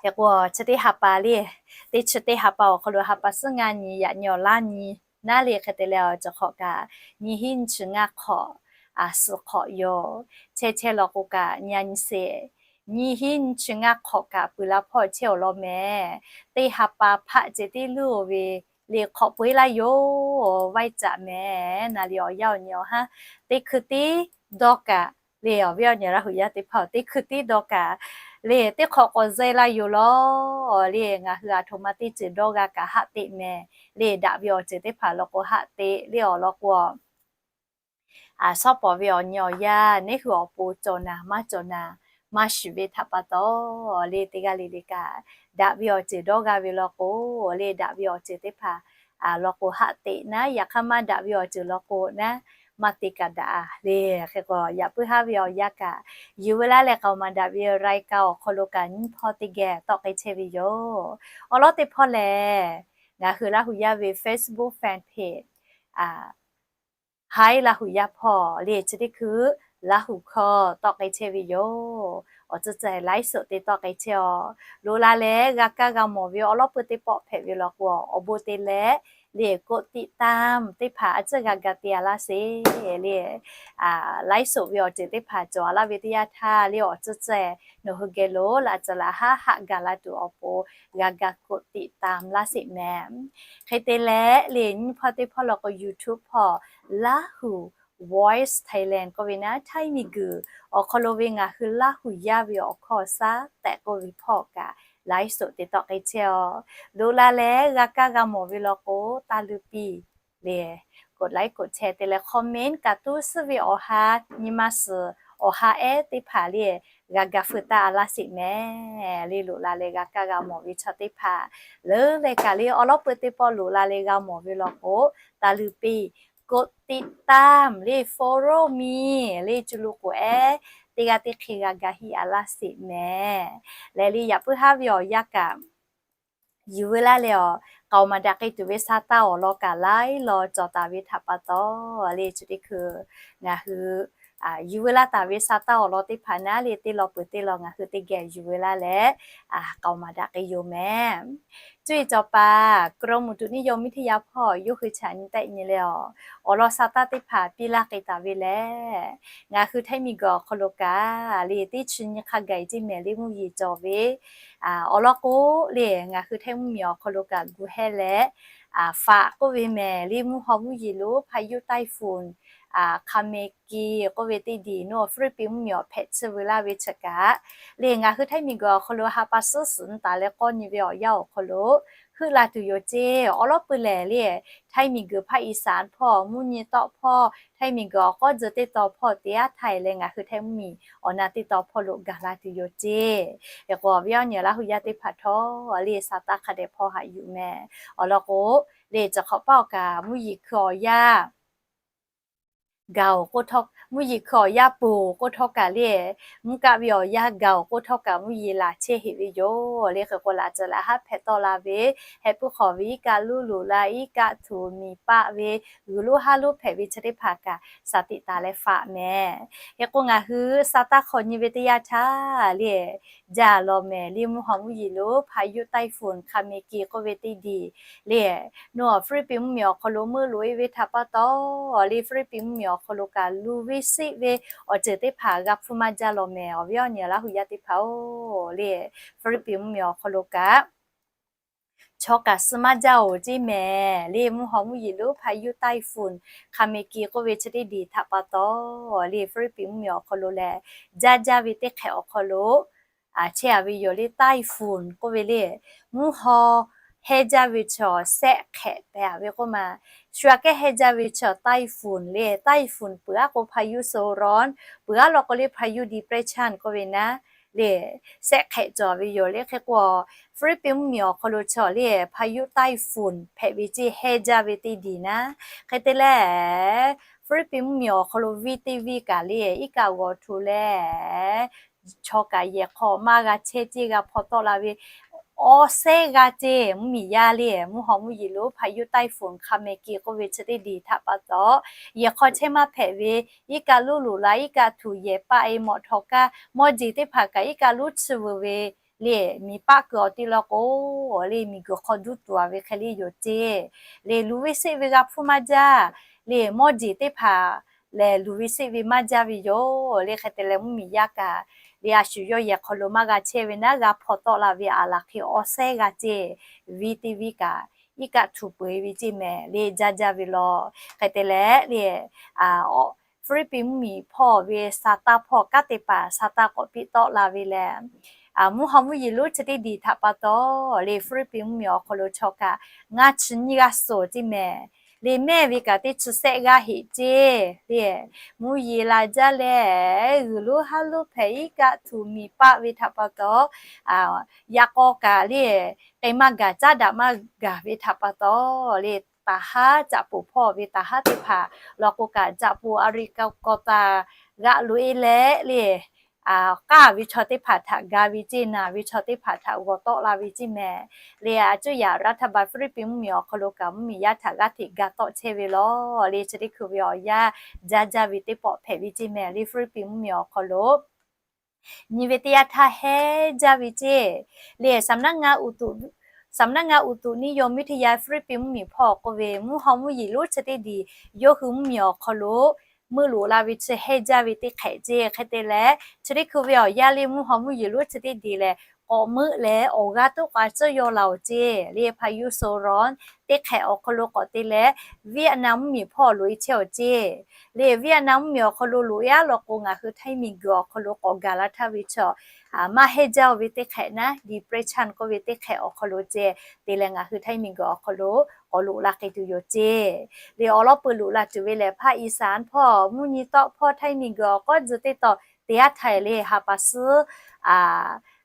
Hk'e k'o chi teˇ ha pa le, teˇ chi teˇ ha pa awˬ hk'aw lo ha pa suhˉ ngaˇ nyi yaꞈ nyi awˬ laˇ nyi naˉ le hk'e te leh a cawˬ hk'awꞈ kaꞈ nyiˇ hinˉ nyiˇ chi ngaˇ hk'awꞈ suhˍ hk'awꞈ yoˬ. Chehˇ chehˇ law k'o kaꞈ nyi a nyi sheˍ, nyiˇ hinˉ nyiˇ chi ngaˇ hk'awꞈ kaꞈ peuˬ la hpawˇ chehˇ awˬ lawn mehˍ. Teˇ ha pa hpaˆ ceh tiˉ luˇ ve le hk'awꞈ peu eˉ laˇ yoˬ. Vaiˇ caꞈ mehˍ naˍ riˍ awˬ yanˇ awˬ nyi awˬ haˉ teˇ hkui tiˉ dawˇ kaꞈ le awˬ viˉ awˬ nyi Laˇ huˍ yaˇ teˇ hpaˍ teˇ hkui tiˉ dawˇ kaꞈ le teˇ hk'awꞈ k'awꞈ zeh la yoˬ law le. Ngaˬ hui a htoꞈ ma teˇ ceuˬ dawˇ g'a kaꞈ haˆ teꞈ mehˍ le. Daꞈ ve awˬ ceuˬ teˇ hpaˍ law k'o haˆ teꞈ le awˬ lawn k'o a shawˉ pawˍ ve awˬ nyi awˬ yanˇ nehˉ hui awˬ pon cawˬ naˍ maˇ cawˬ naˍ maˇ shuˍ ve htaꞈ pa taw le teˇ g'aˇ le le kaꞈ daꞈ ve awˬ ceuˬ dawˇ g'a ve law k'o le daꞈ ve awˬ ceuˬ teˇ hpaˍ law k'o haˆ teꞈ naˉ, yaꞈ hk'aˇ maˇ daꞈ ve awˬ ceuˬ law k'o naˉ maˇ te kaꞈ daꞈ le. Hk'e k'o yaꞈ puiˉ haˉ ve awˬ yanˇ kaꞈ yuˬ veu laˇ leh k'aoˍ maˍ daꞈ ve รายการ awˬ hk'aw lo kaꞈ nyiˇ hpawˇ teˇ geh tawˆ k'ai chehˇ ve yoˬ. Awˬ lawn teˇ hpawˇ lehˬ ngaˬ hui Laˇ huˍ yaˇ ve Facebook fan page Hi Laˇ huˍ yaˇ hpawˇ le chi teˇ hkui Laˇ huˍ hkawˇ tawˆ k'ai chehˇ ve yoˬ. Awˬ tcuhˉ tcuhˉ ไลฟ์สด te tawˆ k'ai chehˇ a. Loꞈ la leh g'a kaˇ g'a mawˬ ve awˬ lawˉ pui teˇ pawˆ hpehꞈ ve law k'o awˬ bon te leh le กดติดตาม teˇ hpaˍ a tcuhˉ g'a ga te a laˇ sheˍ le. ไลฟ์สด ve awˬ ceuˬ teˇ hpaˍ cawˬ a laˇ ve teˇ yanˇ htaˇ le awˬ tcuhˉ tcuhˉ nawˬ hui geh lo laꞈ ceuˬ laꞈ haˉ haˆ gaˬ la tuˬ awˬ pon g'a ga กดติดตาม laˇ sheˍ mehˍ. Hk'e te leh le nyiˇ hpawˇ teˇ hpawˇ law k'o YouTube hpawˇ Laˇ huˍ Voice Thailand k'oˆ ve naˉ htaiˇ miˬ guiˬ awˬ hk'aw lo ve ngaˬ hui Laˇ huˍ yaˇ ve awˬ hkawˇ shaˉ tehꞈ k'oˆ ve hpawˇ kaꞈ ไลฟ์สด te tawˆ k'ai chehˇ a. Loꞈ la leh g'a kaˇ g'a mawˬ ve law k'o taˇ luˇ piˇ le กดไลค์ กดแชร์ te leh comment kaꞈ tuˉ suhˉ ve awˬ ha nyi ma suhˍ awˬ ha ehˉ teˇ hpaˍ le g'a ga feu taˇ a laˇ sheˍ mehˍ. Le loꞈ la leh g'a kaˇ g'a mawˬ ve chaw teˇ hpaˍ leuˉ leh kaꞈ le awˬ lawˉ pui teˇ pawˆ loꞈ la leh g'a mawˬ ve law k'o taˇ luˇ piˇ กดติดตาม le follow me le cu lu k'oˍ ehˉ teˇ g'aˇ teˇ hk'e g'a ga hiˆ a laˇ sheˍ mehˍ. Lehˬ le yaꞈ puiˉ haˉ ve awˬ yanˇ kaꞈ yuˬ veu laˇ leh a k'aoˍ maˍ daꞈ k'ai tuˬ ve sha taˇ awˬ lawn kaꞈ laiˉ law cawˬ taˍ ve htaꞈ pa taw le chi teˇ hkui ngaˬ hui yuˬ veu laˇ taˍ ve sa taˇ awˬ lawn teˇ hpaˍ naˉ le, teˇ law peuˬ teˇ law ngaˬ hui teˇ geh yuˬ veu laˇ leh, k'aoˍ maˍ daꞈ k'ai yoˬ meh. Cuˇ yiˍ cawˬ paˍ กรมอุตุนิยมวิทยา hpawˇ yawˇ hui chaꞈ nyi tehˆ nyi leh, awˬ lawn sa taˇ teˇ hpaˍ piˇ laˇ k'ai taˍ ve lehˬ, ngaˬ hui Htaiˇ miˬguiˬ awˬ hk'aw lo kaꞈ le teˇ chi nyi hk'a gaˬ ceˇ mehˍ le mvuhˇ yeˬ cawˬ ve, awˬ lawn k'o le ngaˬ hui Htaiˇ mvuhˇmiˬ awˬ hk'aw lo kaꞈ gu hehˇ leh, faꞈ k'oˆ ve mehˍ le mvuhˇ haw mvuhˇ yeˬ lonˉ พายุไต้ฝุ่น Khameki k'oˆ ve teˇ diˬ nawˬ Hpiˇliˇpiˆ mvuhˇmiˬ awˬ hpehꞈ tsuhˇ veu laˇ ve chi kaꞈ le ngaˬ hui Htaiˇ miˬguiˬ awˬ hk'aw lo ha pa suhˉ suhˍ nyi taˍ leh k'awˇ nyi ve awˬ yanˇ awˬ hk'aw lo heuˆ la tuˬ yoˬ ceˇ. Awˬ lawn peuˬ lehˬ le Htaiˇ miˬguiˬ ภาคอีสาน hpawˇ, mvuhˇ nyi tawˆ hpawˇ, Htaiˇ miˬguiˬ awˬ k'awˉ tzuh teˇ taw hpawˇ te aˉ htaiˍ leh ngaˬ hui Htaiˇ mvuhˇmiˬ awˬ na teˇ taw hpawˇ lo gaˬ la tuˬ yoˬ ceˇ. Hk'e k'o awˬ viˉ awˬ nyi Laˇ hu yaˇ teˇ hpaˍ htawˇ le sa taˇ hk'a dehꞈ hpawˇ haꞈ yuˬ mehˍ. Awˬ lawn k'o le cawˬ hk'awꞈ paˆ awˬ kaꞈ mvuhˇ yeˬ hkui awˬ yanˇ gaˬ-oˬ k'o, mvuhˇ yeˬ hkui awˬ yanˇ poˬ k'oˆ htawˇ kaꞈ le, mvuhˇ kaˆ ve awˬ yanˇ gaˬ-oˬ k'oˆ htawˇ kaꞈ mvuhˇ yeˬ laˬ chehˇ heꞈ ve yoˬ le. Hk'e k'o laꞈ ceuˬ laꞈ haˉ hpehꞈ tawˆ la ve, heh puiˉ hk'awꞈ ve iˉ kaˆ luˉ loꞈ la, iˉ kaˆ htuꞈ miˬ paˆ ve, g'uiˬ lonˉ haˉ lonˉ hpehꞈ ve chi teˇ hpaˍ kaꞈ shaˍ tiꞈ taˍ leh faꞈ mehˍ. Hk'e k'o ngaˬ hui sa taˇ hk'awꞈ nyi ve teˇ yanˇ htaˇ le jaˇ lawˬ mehˍ le mvuhˇ haw mvuhˇ yeˬ lonˉ พายุไต้ฝุ่น Khameki k'oˆ ve teˇ diˬ le nawˬ Hpiˇliˇpiˆ mvuhˇmiˬ awˬ hk'aw lo meuˆ loꞈ e ve htaꞈ pa taw le Hpiˇliˇpiˆ mvuhˇmiˬ awˬ hk'aw lo kaꞈ luˬ ve seˆ ve awˬ ceuˬ teˇ hpaˍ g'a hpfuhˇ maˇ jaˇ lawˬ mehˍ. Awˬ viˉ awˬ nyi Laˇ hu yaˇ teˇ hpaˍ-oˬ le Hpiˇliˇpiˆ mvuhˇmiˬ awˬ hk'aw lo kaꞈ chaw kaꞈ suh maˇ jaˇ-oˬ ceˇ mehˍ le mvuhˇ haw mvuhˇ yeˬ lonˉ พายุไต้ฝุ่น Khameki k'oˆ ve chi teˇ diˬ htaꞈ pa taw le Hpiˇliˇpiˆ mvuhˇmiˬ awˬ hk'aw lo lehˬ jaˇ jaˇ ve teˇ hk'ehꞈ awˬ hk'aw lo chehˇ a ve yoˬ le. Typhoon k'oˆ ve le mvuhˇ haw hehnˇ jaˇ ve chaw sehˆ hk'ehꞈ pehˍ a ve k'oˆ ma. Shu aꞈ kehˉ hehnˇ jaˇ ve chaw typhoon le, typhoon peuˬ aˉ k'o พายุโซนร้อน, peuˬ aˉ law k'o le พายุ depression k'oˆ ve naˉ le sehˆ hk'ehꞈ cawˬ ve yoˬ le. Hk'e k'o Hpiˇliˇpiˆ mvuhˇmiˬ awˬ hk'aw lo chaw le พายุ typhoon hpehꞈ ve ceˇ hehnˇ jaˇ ve teˇ diˬ naˉ. Hk'e te leh Hpiˇliˇpiˆ mvuhˇmiˬ awˬ hk'aw lo viˇ teˇ viˇ kaꞈ le iˉ kaˆ g'awˬ hto leh chaw kaꞈ yehˬ hk'aw maˇ g'a chehˇ ceˇ g'a hpaw tawˆ la ve awˬ sehˉ g'a ceˇ mvuhˇmiˬ yaˇ le mvuhˇ haw mvuhˇ yeˬ lonˉ พายุไต้ฝุ่น Khameki k'oˆ ve chi teˇ diˬ htaꞈ pa taw yehˬ hk'aw chehˇ maˇ hpehꞈ ve iˉ kaˆ luˉ loꞈ la iˉ kaˆ htuꞈ yehˬ paˆ e mawꞈ htaw kaˇ mawˇ jeˬ teˇ hpaˍ kaꞈ iˉ kaˆ luˉ chi veu ve le miˬ paˆ kuiˬ awˬ ti law k'o le miˬguiˬ hk'aw duˇ tuˬ a ve hk'e le yoˬ ceˇ. Le luˬ ve seˆ ve g'a hpfuhˇ maˇ jaˇ le mawˇ jeˬ teˇ hpaˍ lehˬ luˬ ve seˆ ve maˇ jaˇ ve yoˬ le. Hk'e te leh mvuhˇmiˬ yaˇ kaꞈ le a shu yawˇ yehˬ hk'aw lo maˇ g'a chehˇ ve naˉ g'a hpaw tawˆ la ve aˬ laˬ hk'e awˬ sehˉ g'a ceˇ viˇ teˇ viˇ kaꞈ iˉ kaˆ htuꞈ peu e ve ceˇ mehˍ le jaˇ jaˇ ve law. Hk'e te leh le Hpiˇliˇpiˆ mvuhˇmiˬ hpawˇ ve sa taˇ hpawˇ kanˉ te paˍ sa taˇ k'awꞈ piˇ tawˆ la ve leh mvuhˇ haw mvuhˇ yeˬ lonˉ chi teˇ diˬ htaꞈ pa taw le Hpiˇliˇpiˆ mvuhˇmiˬ awˬ hk'aw lo chaw kaꞈ ngaˇ chi nyiˇ g'aˇ suhˍ ceˇ mehˍ. Le mehˇ ve kaꞈ teˇ chi sehˆ g'aˇ heꞈ ceˇ le mvuhˇ yeˬ laˬ jaˇ leh g'uiˬ lonˉ haˉ lonˉ hpehꞈ iˉ kaˆ htuꞈ miˬ paˆ ve htaꞈ pa taw yaꞈ k'aw kaꞈ le k'ai maˇ gaˬ caˉ daꞈ maˇ gaˬ ve htaꞈ pa taw le taˍ haˉ caꞈ poˍ hpawˇ ve taˍ haˉ teˇ hpaˍ law k'o kaꞈ caꞈ poˍ a ri ka kaw taˍ g'aꞈ loꞈ e leh le k'aˇ ve chaw teˇ hpaˍ htaꞈ ga ve ceˇ naˬ ve chaw teˇ hpaˍ htaꞈ g'awˬ tawˆ la ve ceˇ mehˍ. Le a cuˇ yaꞈ รัฐบาล Hpiˇliˇpiˆ mvuhˇmiˬ awˬ hk'aw lo kaꞈ mvuhˇmiˬ yaˇ htaꞈ g'aˇ hteꞈ ga tawˆ chehˇ ve law le chi teˇ hkui ve awˬ yanˇ jaˇ jaˇ ve teˇ pawˆ hpehꞈ ve ceˇ mehˍ le Hpiˇliˇpiˆ mvuhˇmiˬ awˬ hk'aw lo nyi ve teˇ yanˇ htaˇ hehnˇ jaˇ ve ceˇ le สำนักงานอุตุนิยมวิทยา Hpiˇliˇpiˆ mvuhˇmiˬ hpawˇ k'oˆ ve mvuhˇ haw mvuhˇ yeˬ lonˉ chi teˇ diˬ yawˇ hui mvuhˇmiˬ awˬ hk'aw lo meuˆ loꞈ la ve chi hehnˇ jaˇ ve teˇ hk'ehꞈ ceˇ. Hk'e te leh chi teˇ hkui ve awˬ yanˇ le mvuhˇ haw mvuhˇ yeˬ lonˉ chi teˇ diˬ lehˬ k'awꞈ meuˆ leh awˬ g'aˇ toˉ k'a tcuhˉ yaw laˬ-oˬ ceˇ le พายุโซนร้อน teˇ hk'ehꞈ awˬ hk'aw lo k'awꞈ te leh Vietnam mvuhˇmiˬ hpawˇ loꞈ e chehˇ-oˬ ceˇ. Le Vietnam mvuhˇmiˬ awˬ hk'aw lo loꞈ e aˉ law k'o ngaˬ hui Htaiˇ miˬguiˬ awˬ hk'aw lo k'awꞈ gaˬ la htaˇ ve chaw maˇ hehnˇ jaˇ ve teˇ hk'ehꞈ naˉ depression k'oˆ ve teˇ hk'ehꞈ awˬ hk'aw lo ceˇ te leh ngaˬ hui Htaiˇ miˬguiˬ awˬ hk'aw lo k'awꞈ loꞈ la k'ai tuˬ yoˬ ceˇ. Le awˬ lawn peuˬ loꞈ la tuˬ ve lehˬ ภาคอีสาน hpawˇ, mvuhˇ nyi tawˆ hpawˇ Htaiˇ miˬguiˬ awˬ k'awˉ tzuh teˇ taw te aˉ htaiˍ le ha pa suhˉ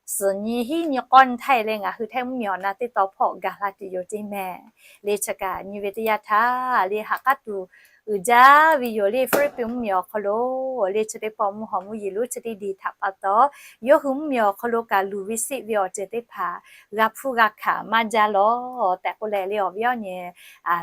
suhˍ nyi hiˉ nyi k'awˇ nyi htaiˇ leh ngaˬ hui Htaiˇ mvuhˇmiˬ awˬ na teˇ taw hpawˇ gaˬ la tuˬ yoˬ ceˇ mehˍ. Le chi kaꞈ nyi ve teˇ yanˇ htaˇ le ha k'aˉ tuˬ uiˍ jaˇ ve yoˬ le. Philippines mvuhˇmiˬ awˬ hk'aw lo le chi teˇ pawˆ mvuhˇ haw mvuhˇ yeˬ lonˉ chi teˇ diˬ htaꞈ pa taw, yawˇ hui mvuhˇmiˬ awˬ hk'aw lo kaꞈ luˬ ve seˆ ve awˬ ceuˬ teˇ hpaˍ g'a hpuˇ g'a hkanˍ maˇ jaˇ lawˬ tehꞈ k'oˆ leh le awˬ viˉ awˬ nyi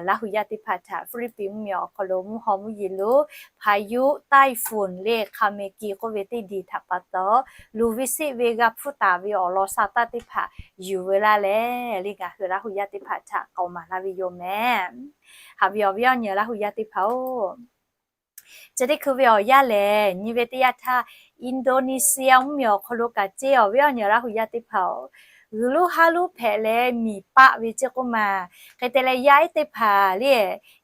Laˇ hu yaˇ teˇ hpaˍ htaꞈ Philippines mvuhˇmiˬ awˬ hk'aw lo mvuhˇ haw mvuhˇ yeˬ lonˉ payuˆ typhoon le hk'a meh ki k'oˆ ve teˇ diˬ htaꞈ pa taw, luˬ ve seˆ ve g'a hpuˇ taˍ ve awˬ lawn sa taˇ teˇ hpaˍ yuˬ veu laˇ leh le ngaˬ hui Laˇ hu yaˇ teˇ hpaˍ htaꞈ k'aoˍ maˍ laˇ ve yoˬ mehˍ. Haꞈ ve awˬ viˉ awˬ nyi Laˇ hu yaˇ teˇ hpaˍ-oˬ, chi teˇ hkui ve awˬ yanˇ lehˬ nyi ve teˇ yanˇ htaˇ Indonesia mvuhˇmiˬ awˬ hk'aw lo kaꞈ ceˇ awˬ viˉ awˬ nyi Laˇ hu yaˇ teˇ hpaˍ-oˬ, g'uiˬ lonˉ haˉ lonˉ hpehꞈ leh miˬ paˆ ve ceˇ k'oˆ maˬ. Hk'e te leh yaˇ ehˉ teˇ hpaˍ le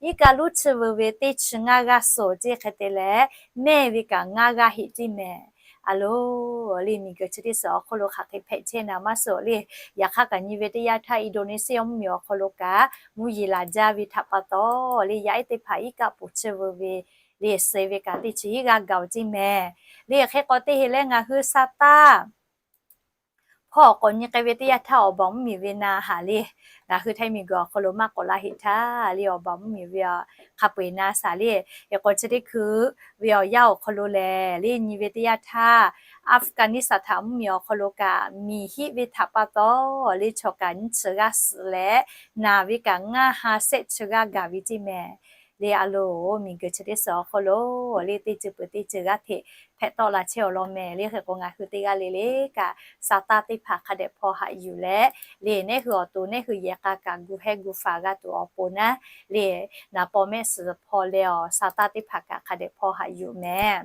iˉ kaˆ lonˉ chi veu ve teˇ chi ngaˇ g'aˇ suhˍ ceˇ hk'e te leh mehˇ ve kaꞈ ngaˇ g'aˇ heˆ ceˇ mehˍ. A loˬ le miˬguiˬ chi teˇ suhˍ awˬ hk'aw lo hk'aˬ hk'e hpehꞈ chehˇ naˍ maˇ suhˍ le. Yaꞈ hk'aˇ kaꞈ nyi ve teˇ yanˇ htaˇ Indonesia mvuhˇmiˬ awˬ hk'aw lo kaꞈ mvuhˇ yeˬ laˬ jaˇ ve htaꞈ pa taw le yaˇ ehˉ teˇ hpaˍ iˉ kaˆ poˍ chi veu ve le suh ve kaꞈ teˇ chi iˉ g'aˇ gaˬ-oˬ ceˇ mehˍ. Le hk'e k'o teˇ heˆ leh ngaˬ hui sa taˇ hpawˇ awˬ k'awꞈ nyi k'ai ve teˇ yanˇ htaˇ awˬ baˬ mvuhˇmiˬ ve na haꞈ le ngaˬ hui Htaiˇ miˬguiˬ awˬ hk'aw lo maˇ k'awꞈ la heˆ htaˇ le awˬ baˬ mvuhˇmiˬ ve hk'a peu-eˬ na saˍ le. Hk'e k'o chi teˇ hkui ve awˬ yanˇ awˬ hk'aw lo lehˬ le nyi ve teˇ yanˇ htaˇ Afghanistan htaꞈ mvuhˇmiˬ awˬ hk'aw lo kaꞈ miˬ hiˆ ve htaꞈ pa taw le chaw kaꞈ nyiˇ chi g'aˇ suhˍ leh naˬ ve kaꞈ ngaˇ ha shehˆ chi g'aˇ gaˬ ve ceˇ mehˍ. Le a loˬ miˬguiˬ chi teˇ suhˍ awˬ hk'aw lo le teˇ ceuˬ peuˬ teˇ ceuˬ g'aˇ hteꞈ hpehꞈ tawˆ la chehˇ awˬ lawn mehˍ. Le hk'e k'o ngaˬ hui teˇ g'aˇ le le kaꞈ sa taˇ teˇ hpaˍ hk'a dehꞈ hpaw haꞈ yuˬ leh le nehˉ hui awˬ to nehˉ hui yehˬ k'a kaꞈ gu hehˉ gu faˍ g'a tuˬ awˬ pon naˉ le naˍ paw mehˆ suhˍ hpaw leh awˬ sa taˇ teˇ hpaˍ kaꞈ hk'a dehꞈ hpaw haꞈ yuˬ mehˍ.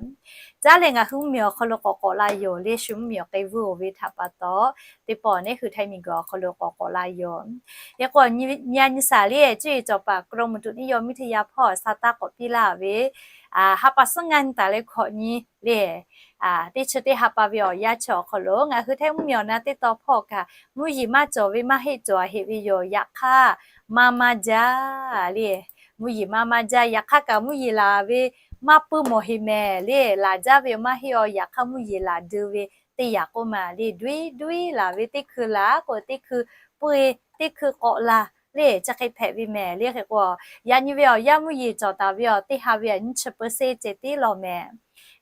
Caˉ leh ngaˬ hui mvuhˇmiˬ awˬ hk'aw lo k'awꞈ k'awꞈ la yoˬ le shu mvuhˇmiˬ awˬ k'ai vuiˇ oˬ ve htaꞈ pa taw teˇ pawˆ nehˉ hui Htaiˇ miˬguiˬ awˬ hk'aw lo k'awꞈ k'awꞈ la yoˬ. Hk'e k'o nyi nyi a nyi saˍ le cuˇ yiˍ cawˬ paˍ กรมอุตุนิยมวิทยา hpawˇ sa taˇ k'awꞈ piˇ laˇ ve ha pa suhˉ ngaˇ nyi taˍ leh hkawꞈ nyi le teˇ chi teˇ ha pa ve awˬ yanˇ chi awˬ hk'aw lo ngaˬ hui Htaiˇ mvuhˇmiˬ awˬ na teˇ taw hpawˇ kaꞈ mvuhˇ yeˬ maˇ cawˬ ve maˇ heˆ cawˬ a heˆ ve yoˬ. Yaꞈ hk'aˇ maˇ maˇ jaˇ le mvuhˇ yeˬ maˇ maˇ jaˇ. Yaꞈ hk'aˇ kaꞈ mvuhˇ yeˬ laˬ ve maˇ puiˉ mawˬ heˆ mehˍ le laˬ jaˇ ve maˇ heˆ aw. Yaꞈ hk'aˇ mvuhˇ yeˬ laˬ deu ve teˇ yanˇ k'oˆ maˬ le duiˉ duiˉ laˬ ve teˇ hkui laˬ k'o teˇ hkui puiˉ teˇ hkui k'awꞈ laˬ le chi hk'e hpehꞈ ve mehˍ. Le hk'e k'o yaꞈ nyi ve awˬ yanˇ mvuhˇ yeˬ cawˬ taˍ ve awˬ teˇ ha ve a nyiˇ chi เปอร์เซ็นต์ ceh tiˉ lawˬ mehˍ.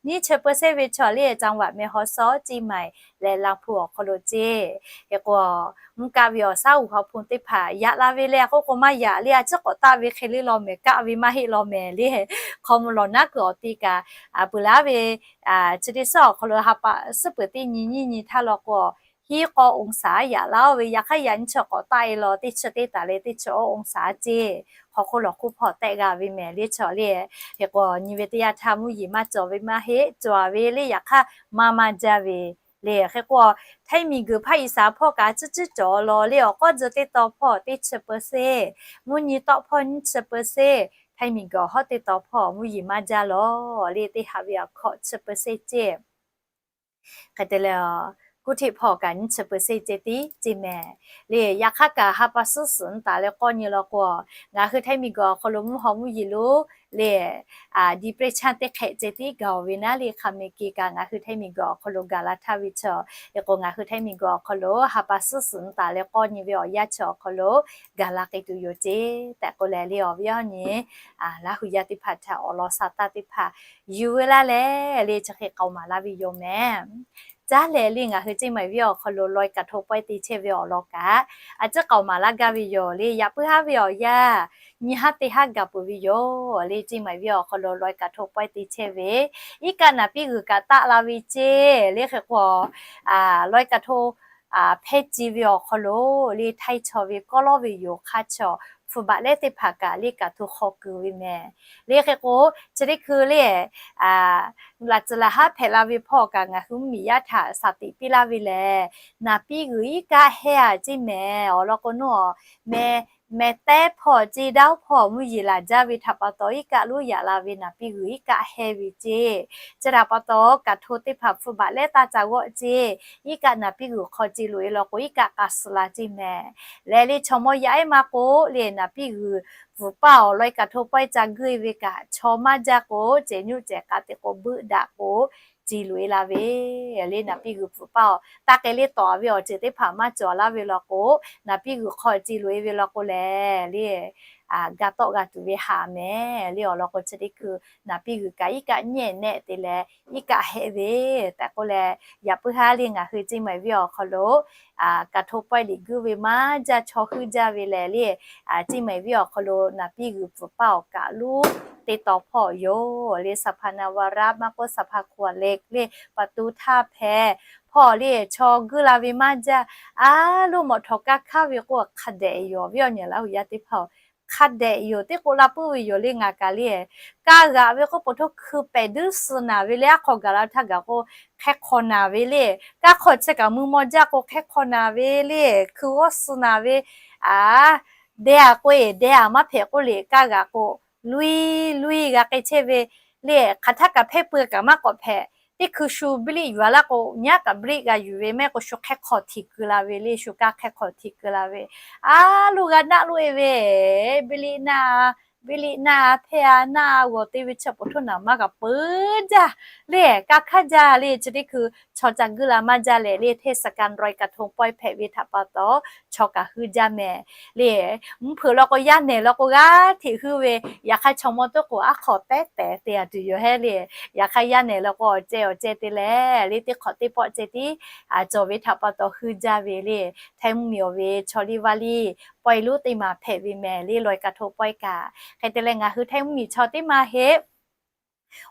Nyiˇ chi เปอร์เซ็นต์ ve chaw le จังหวัดแม่ฮ่องสอน Chiang Mai leh ลำพูน awˬ hk'aw lo ceˇ. Hk'e k'o mvuhˇ kaˆ ve awˬ saˉ uˬ haw hpu teˇ hpaˍ yaꞈ la ve le k'oˆ k'o maˇ yaꞈ le a ciˉ k'awꞈ taˆ ve hk'e le lawˬ mehˍ kaˆ ve maˇ heˆ lawˬ mehˍ le hk'aw mvuh lawˬ naˉ kuiˬ awˬ ti kaꞈ peuˬ laˇ ve chi teˇ suhˉ awˬ hk'aw lo ha pa suhˉ peuˬ teˇ nyi nyiˇ nyi htaˇ law k'o hiˉ k'awˇ องศา yaꞈ laˇ oˇ ve. Yaꞈ hk'aˇ yaꞈ nyi chi k'awꞈ taˆ e law teˇ chi teˇ taˍ leh teˇ chi awˇ องศา ceˇ hk'aw hk'oˆ lawˬ hk'oˆ hpawˇ tehˆ g'a ve mehˍ le chaw le. Hk'e k'o nyi ve teˇ yanˇ htaˇ mvuhˇ yeˬ maˇ cawˬ ve maˇ heˆ cawˬ ve le yaꞈ hk'aˇ maˇ maˇ jaˇ ve le. Hk'e k'o Htaiˇ miˬguiˬ hpaˇ Iˉsaˍ hpawˇ kaꞈ ciˉ ciˉ cawˬ law le awˬ k'awˇ tcuh teˇ taw hpawˇ teˇ chi เปอร์เซ็นต์ mvuhˇ nyi tawˆ hpawˇ nyiˇ chi เปอร์เซ็นต์ Htaiˇ miˬguiˬ awˬ hawˉ teˇ taw hpawˇ mvuhˇ yeˬ maˇ jaˇ lawˬ le teˇ ha ve awˬ hkawꞈ chi เปอร์เซ็นต์ ceˇ. Hk'e te leh kuˇ hteˆ hpawˇ kaꞈ nyiˇ chi เปอร์เซ็นต์ ceh tiˉ ceˇ mehˍ. Le yaꞈ hk'aˇ kaꞈ ha pa suhˉ suhˍ nyi taˍ leh k'awˇ nyi law k'o ngaˬ hui Htaiˇ miˬguiˬ awˬ hk'aw lo mvuhˇ haw mvuhˇ yeˬ lonˉ le depression teˇ hk'ehꞈ ceh tiˉ gaˬ oˬ ve naˉ le hk'a meh ke kaꞈ ngaˬ hui Htaiˇ miˬguiˬ awˬ hk'aw lo gaˬ la htaˇ ve chaw. Hk'e k'o ngaˬ hui Htaiˇ miˬguiˬ awˬ hk'aw lo ha pa suhˉ suhˍ nyi taˍ leh k'awˇ nyi ve awˬ yanˇ chi awˬ hk'aw lo gaˬ la k'ai tuˬ yoˬ ceˇ tehꞈ k'oˆ leh le awˬ viˉ awˬ nyi Laˇ hu yaˇ teˇ hpaˍ htaꞈ awˬ lawn sa taˇ teˇ hpaˍ yuˬ veu laˇ leh le chi hk'e k'aoˍ maˍ laˇ ve yoˬ mehˍ. Caˉ leh le ngaˬ hui Ceˇ maiˍ venˇ awˬ hk'aw lo ลอยกระทง pawehˇ te chehˇ ve awˬ lawn kaꞈ a ciˉ k'aoˍ maˍ laˇ gaˇ ve yoˬ le. Yaꞈ puiˉ haˉ ve awˬ yanˇ nyi haˉ teˇ haˉ gaˬ peuˬ ve yoˬ le. Ceˇ maiˍ venˇ awˬ hk'aw lo ลอยกระทง pawehˇ te chehˇ ve iˉ kaˆ naˍ piˇ g'uiˬ kaꞈ taˆ la ve ceˇ le hk'e k'o ลอยกระทง hpehˇ ce ve awˬ hk'aw lo le Htaiˇ chaw ve kawˆ lawˉ ve yoˬ hk'aˇ chaw hpu baꞈ lehˉ teˇ hpaˍ kaꞈ le กระทง hk'aw kuiˬ ve mehˍ. Le hk'e k'o chi teˇ hkui le laꞈ tcuh laꞈ haˉ hpehꞈ la ve hpawˇ kaꞈ ngaˬ hui mvuhˇmiˬ yaˇ htaꞈ shaˍ tiꞈ piˇ laˇ ve lehˬ naˍ piˇ g'uiˬ iˉ kaˆ hehˇ a ceˇ mehˍ. Awˬ lawn k'o nawˬ meh meh tehˉ hpawˇ ceˇ daˇ hpawˇ mvuhˇ yeˬ laˬ jaˇ ve htaꞈ pa taw iˉ kaˆ lonˉ yaꞈ la ve naˍ piˇ g'uiˬ iˉ kaˆ hehˇ ve ceˇ. Chi htaꞈ pa taw กระทง teˇ hpaˍ hpu baꞈ lehˉ taˇ ca g'awˆ ceˇ. Iˉ kaˆ naˍ piˇ g'uiˬ hk'aw ce loꞈ e law k'o iˉ kaˆ k'a suh la ceˇ mehˍ. Leh le chaw mawˇ yaꞈ ehˉ maˇ k'o le naˍ piˇ g'uiˬ bvuhˬ paˇ awˬ ลอยกระทง pawehˇ ca guˇ e ve kaꞈ chaw maˇ jaˇ k'o cehˬ nyoˆ cehˬ k'a te k'o beuˆ daꞈ k'o ce loꞈ e la ve le naˍ piˇ g'uiˬ bvuhˬ paˇ awˬ taˇ k'ai le tawˍ ve awˬ ceuˬ teˇ hpaˍ maˇ cawˬ laˇ ve law k'o naˍ piˇ g'uiˬ hk'aw ce loꞈ e ve law k'o lehˬ le ga tawˆ g'a tuˬ ve haꞈ mehˍ le. Awˬ lawn k'o, chi teˇ hkui naˍ piˇ g'uiˬ kaꞈ iˉ kaˆ nyi nehˆ te leh iˉ kaˆ hehˆ ve tehꞈ k'oˆ leh, yaꞈ puiˉ haˉ le ngaˬ hui Ceˇ Maiˍ venˇ awˬ hk'aw lo Kaˍ hto pawehˇ liꞈ guiˇ ve maˇ jaˇ chaw huiˉ jaˇ ve lehˬ le, Ceˇ Maiˍ venˇ awˬ hk'aw lo naˍ piˇ g'uiˬ pfuhˍ paˇ awˬ kaꞈ luˉ teˇ taw hpawˇ yoˬ le. Saˍ hpaˍ naˍ vaˍ raˆ maˇ k'oˆ, saˍ hpaˍ hk'oꞈ leh le, pa tu htaˇ hpehꞈ hpawˇ le chaw guiˇ la ve maˇ jaˇ. A loˇ mawꞈ htawˍ kaˇ hkaˉ ve k'o hk'a dehꞈ yoˬ. Awˬ viˉ awˬ nyi laˇ hui yaˇ teˇ hpaˍ-oˬ, hk'a dehꞈ yoˬ. Teˇ k'oˆ la puiˉ ve yoˬ le. Ngaˬ kaꞈ le, kaˇ g'aꞈ ve k'oˆ, po htoˇ hkui pehꞈ duiˉ suh naˍ ve le. Aˉ hk'aw gaˬ la htaˇ gaˬ k'o, hk'e hk'aw naˍ ve le. Kaˇ hk'aw chi kaꞈ mui maw jaˇ k'o, hk'e hk'aw naˍ ve le. Hkui g'awˇ suh naˍ ve, a, deh a k'o e, deh a maˇ hpehꞈ k'oˆ le, kaˇ g'aꞈ k'o, luiˇ luiˇ g'a k'ai chehˇ ve le. Hk'aˬ htaˇ kaꞈ hpehˇ pui kaꞈ maˇ k'awꞈ hpehꞈ. Teˇ hkui shu biˇ liˆ yuˬ a laˇ k'o, nyaˉ kaꞈ biˇ liˆ g'a yuˬ ve mehˆ k'o, shu hk'e hk'aw htiꞈ keu la ve le. Shu kaˇ hk'e hk'aw htiꞈ keu la ve, a loˇ g'a naˆ loˆ e ve, biˇ liˆ naˆ, biˇ liˆ naˆ hpehˇ a naˆ g'awˬ te ve chi po htoˇ naˍ maˇ g'a peuˬ jaˇ le. Kaˇ hkaˉ jaˇ le. Chi teˇ hkui chaw ca guiˇ la maˇ jaˇ leh le, hteˇ saˍ kaˍ roi kaˍ hto pawehˇ hpehꞈ ve htaꞈ pa taw, chaw kaꞈ huiˉ jaˇ mehˍ le. Mvuhˇ hpeuꞈ law k'o, yaˇ nehˬ law k'o g'aˇ hteꞈ huiˉ ve, yaꞈ hk'aˇ chaw mawˇ toˉ k'o aˉ hk'aw tehˉ tehˍ te a tuˬ yoˬ hehˉ le. Yaꞈ hk'aˇ yaˇ nehˬ law k'o, awˬ ceh awˬ ceh te leh le, teˇ hk'awꞈ teˇ pawˆ ceh tiˉ cawˬ ve htaꞈ pa taw huiˉ jaˇ ve le. Htaiˇ mvuhˇmiˬ awˬ ve chaw liˇ vaˇ liˇ pawehˇ lonˉ teˇ maˬ hpehꞈ ve mehˍ le. Loi kaˍ hto pawehˇ kaꞈ hk'e te leh, ngaˬ hui Htaiˇ mvuhˇmiˬ chaw teˇ maˬ heˆ,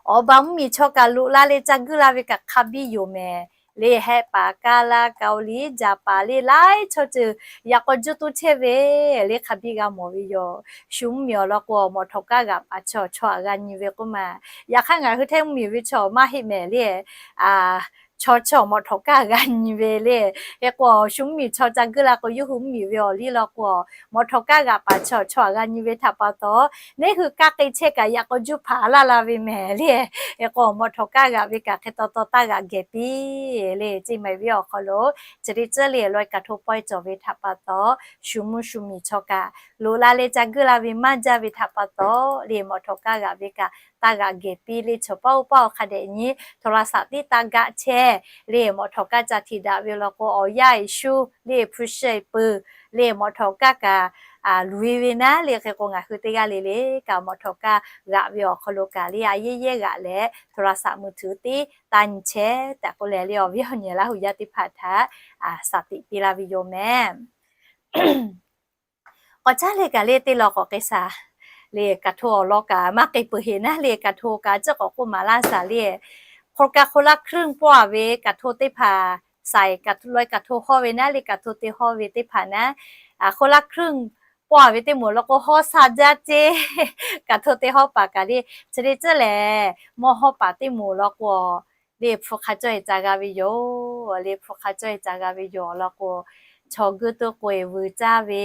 awˬ ba mvuhˇmiˬ chaw kaꞈ loꞈ la leh ca guiˇ la ve kaꞈ hk'a biˇ yoˬ mehˍ le. Hehˆ paˍ kaˇ laˇ, Kaoˍliˇ, Jaˍpaˍ le, laiˉ chaw ceuˬ yaꞈ k'aw juˇ toˇ chehˇ ve le, hk'a biˇ g'a mawˬ ve yoˬ. Shu mvuhˇmiˬ awˬ lawn k'o, mawꞈ htawˍ kaˇ g'aꞈ paˍ chaw chaw aꞈ g'a nyi ve k'oˆ ma. Yaꞈ hk'aˇ ngaˬ hui Htaiˇ mvuhˇmiˬ ve chaw maˇ heˆ mehˍ le. Chaw chaw mawꞈ htawˍ kaˇ g'a nyi ve le. Hk'e k'o, shu mvuhˇmiˬ chaw ca guiˇ la k'o, yawˇ hui mvuhˇmiˬ ve awˬ liˇ law k'o, mawꞈ htawˍ kaˇ g'aꞈ paˍ chaw chaw aꞈ g'a nyi ve htaꞈ pa taw, neˇ hui kaˇ k'ai chehˇ kaꞈ yaꞈ k'aw juˇ hpaˍ laˇ la ve mehˍ le. Hk'e k'o, mawꞈ htawˍ kaˇ g'aꞈ ve kaꞈ hk'e taw taw taˇ g'aꞈ gehˬ piˇ le. Ceˇ maiˍ venˇ awˬ hk'aw lo chi teˇ ceuˬ le, loi kaˍ hto pawehˇ cawˬ ve htaꞈ pa taw, shu mvuhˇ shu miˬ chaw kaꞈ loꞈ la leh ca guiˇ la ve maˇ jaˇ ve htaꞈ pa taw le, mawꞈ htawˍ kaˇ g'aꞈ ve kaꞈ taˇ g'aꞈ gehˬ piˇ le. Chaw paˇ oˇ paˇ awˬ hk'a dehꞈ nyi, โทรศัพท์ tiˉ taˇ gaˆ chehˇ le. Mawꞈ htawˍ kaˇ ca htiꞈ daꞈ ve law k'o, awˬ yaˇ eˬ shu le, hpu sheh peuˬ le, mawꞈ htawˍ kaˇ kaꞈ luˬ e ve naˉ le. Hk'e k'o, ngaˬ hui teˇ g'aˇ le le kaꞈ mawꞈ htawˍ kaˇ g'aꞈ ve awˬ hk'aw lo kaꞈ le, a yehˇ yehˇ g'aꞈ leh โทรศัพท์มือถือ tiˉ taˇ nyi chehˇ tehꞈ k'oˆ leh le, awˬ viˉ awˬ nyi laˇ hui yaˇ teˇ hpaˍ htaꞈ saˍ tiꞈ piˇ laˇ ve yoˬ mehˍ. K'awꞈ caˉ le kaꞈ le, teˇ law k'awꞈ k'ai shaˍ le. Kaˍ hto awˬ lawn kaꞈ maˇ k'ai peuˬ heˆ naˉ le. Kaˍ hto kaꞈ ciˉ k'awꞈ k'oˆ maˍ laˇ shaˍ le. โครงการคนละครึ่ง pawˆ a ve kaˍ hto teˇ hpaˍ, saiˍ loi kaˍ hto hawˇ ve naˉ le, kaˍ hto te hawˇ ve teˇ hpaˍ naˉ, โครงการคนละครึ่ง pawˆ a ve teˇ moˍ law k'o, hawˇ sha jaˇ ceˇ. Kaˍ hto te hawˇ paˍ kaꞈ le, chi le tcuhˉ lehˬ, mawˇ hawˇ paˍ teˇ moˍ law k'o, le hpu hk'a cawˇ e ca g'a ve yoˬ. Le hpu hk'a cawˇ e ca g'a ve yoˬ. Awˬ lawn k'o, chaw guˇ tuˇ k'oꞈ e vuiˬ caˇ ve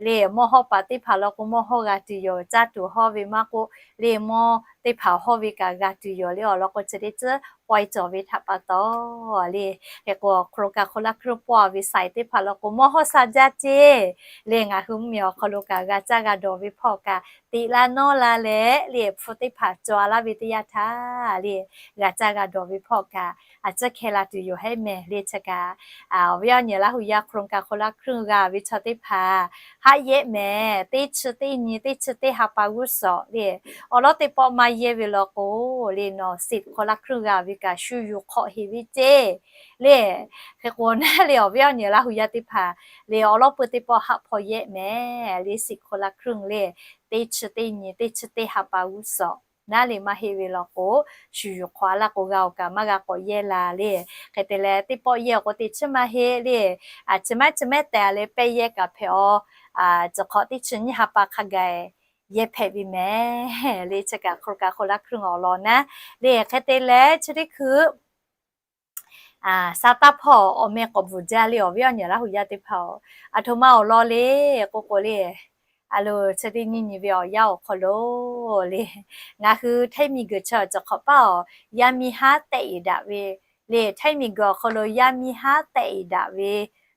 le, mawˇ hawˇ paˍ teˇ hpaˍ law k'o, mawˇ hawˇ g'a tuˬ yoˬ. Caˇ tuˬ hawˇ ve maˇ k'oˆ le, mawˇ teˇ hpaˍ hawˇ ve kaꞈ g'a tuˬ yoˬ le. Awˬ lawn k'o, chi teˇ ceuˬ pawehˇ cawˬ ve htaꞈ pa taw le, hk'e k'o, โครงการคนละครึ่ง pawˆ a ve saiˍ teˇ hpaˍ law k'o, mawˇ hawˇ sha jaˇ ceˇ le. Ngaˬ hui mvuhˇmiˬ awˬ hk'aw lo kaꞈ g'a caˇ g'a dawˬ ve hpawˇ kaꞈ, teꞈ la nawˇ la leh le, hpu teˇ hpaˍ cawˬ a laˇ ve teˇ yanˇ htaˇ le, g'a caˇ g'a dawˬ ve hpawˇ kaꞈ a ciˉ hkeh la tuˬ yoˬ hehˉ mehˍ le. Chi kaꞈ awˬ viˉ awˬ nyi laˇ hui yaˇ โครงการคนละครึ่ง g'a ve chaw teˇ hpaˍ haˆ yehˆ mehˍ. Teˇ chi teˇ nyi, teˇ chi teˇ ha pa g'uˇ suhˍ le, awˬ lawn teˇ pawˆ maˇ yehˇ ve law k'o le, nawˬ saiˍ คนละครึ่ง g'a ve kaꞈ shu yuˬ hk'awꞈ heˍ ve ceˇ le. Hk'e k'o naˉ le, awˬ viˉ awˬ nyi laˇ hui yaˇ teˇ hpaˍ le, awˬ lawn peuˬ teˇ pawˆ haˆ hpawˇ yehˆ mehˍ le, saiˍ คนละครึ่ง le, teˇ chi teˇ nyi, teˇ chi teˇ ha pa g'uˇ suhˍ naˉ le maˇ heˆ ve law k'o, shu yuˬ hk'awꞈ a laˇ k'o, g'a awˬ kaꞈ maˇ g'a k'awꞈ yehˇ la le. Hk'e te leh, teˇ pawˆ yehˇ awˬ k'o teˇ chi maˇ heˆ le, chi maˇ chi mehˉ tehꞈ a leh pehˇ yehˇ kaꞈ hpehꞈ a, ciˬ hk'awꞈ teˇ chi nyiˇ ha pa hk'a gaˬ yehˇ hpehꞈ ve mehˍ le. Chi kaꞈ โครงการคนละครึ่ง awˬ lawn naˉ le. Hk'e te leh, chi teˇ hkui sha taˇ hpawˇ awˬ meh k'awꞈ bvuhˬ jaˇ le, awˬ viˉ awˬ nyi laˇ hui yaˇ teˇ hpaˍ-oˬ. Aˬ htoꞈ ma awˬ lawn le k'o k'o le, a lo chi teˇ nyiˇ nyi ve awˬ yanˇ awˬ hk'aw lo le, ngaˬ hui Htaiˇ miˬguiˬ chi ciˬ hk'awꞈ paˇ awˬ yaˇ miˇ haˉ tehˆ iˍ daꞈ ve le, Htaiˇ miˬguiˬ awˬ hk'aw lo yaˇ miˇ haˉ tehˆ iˍ daꞈ ve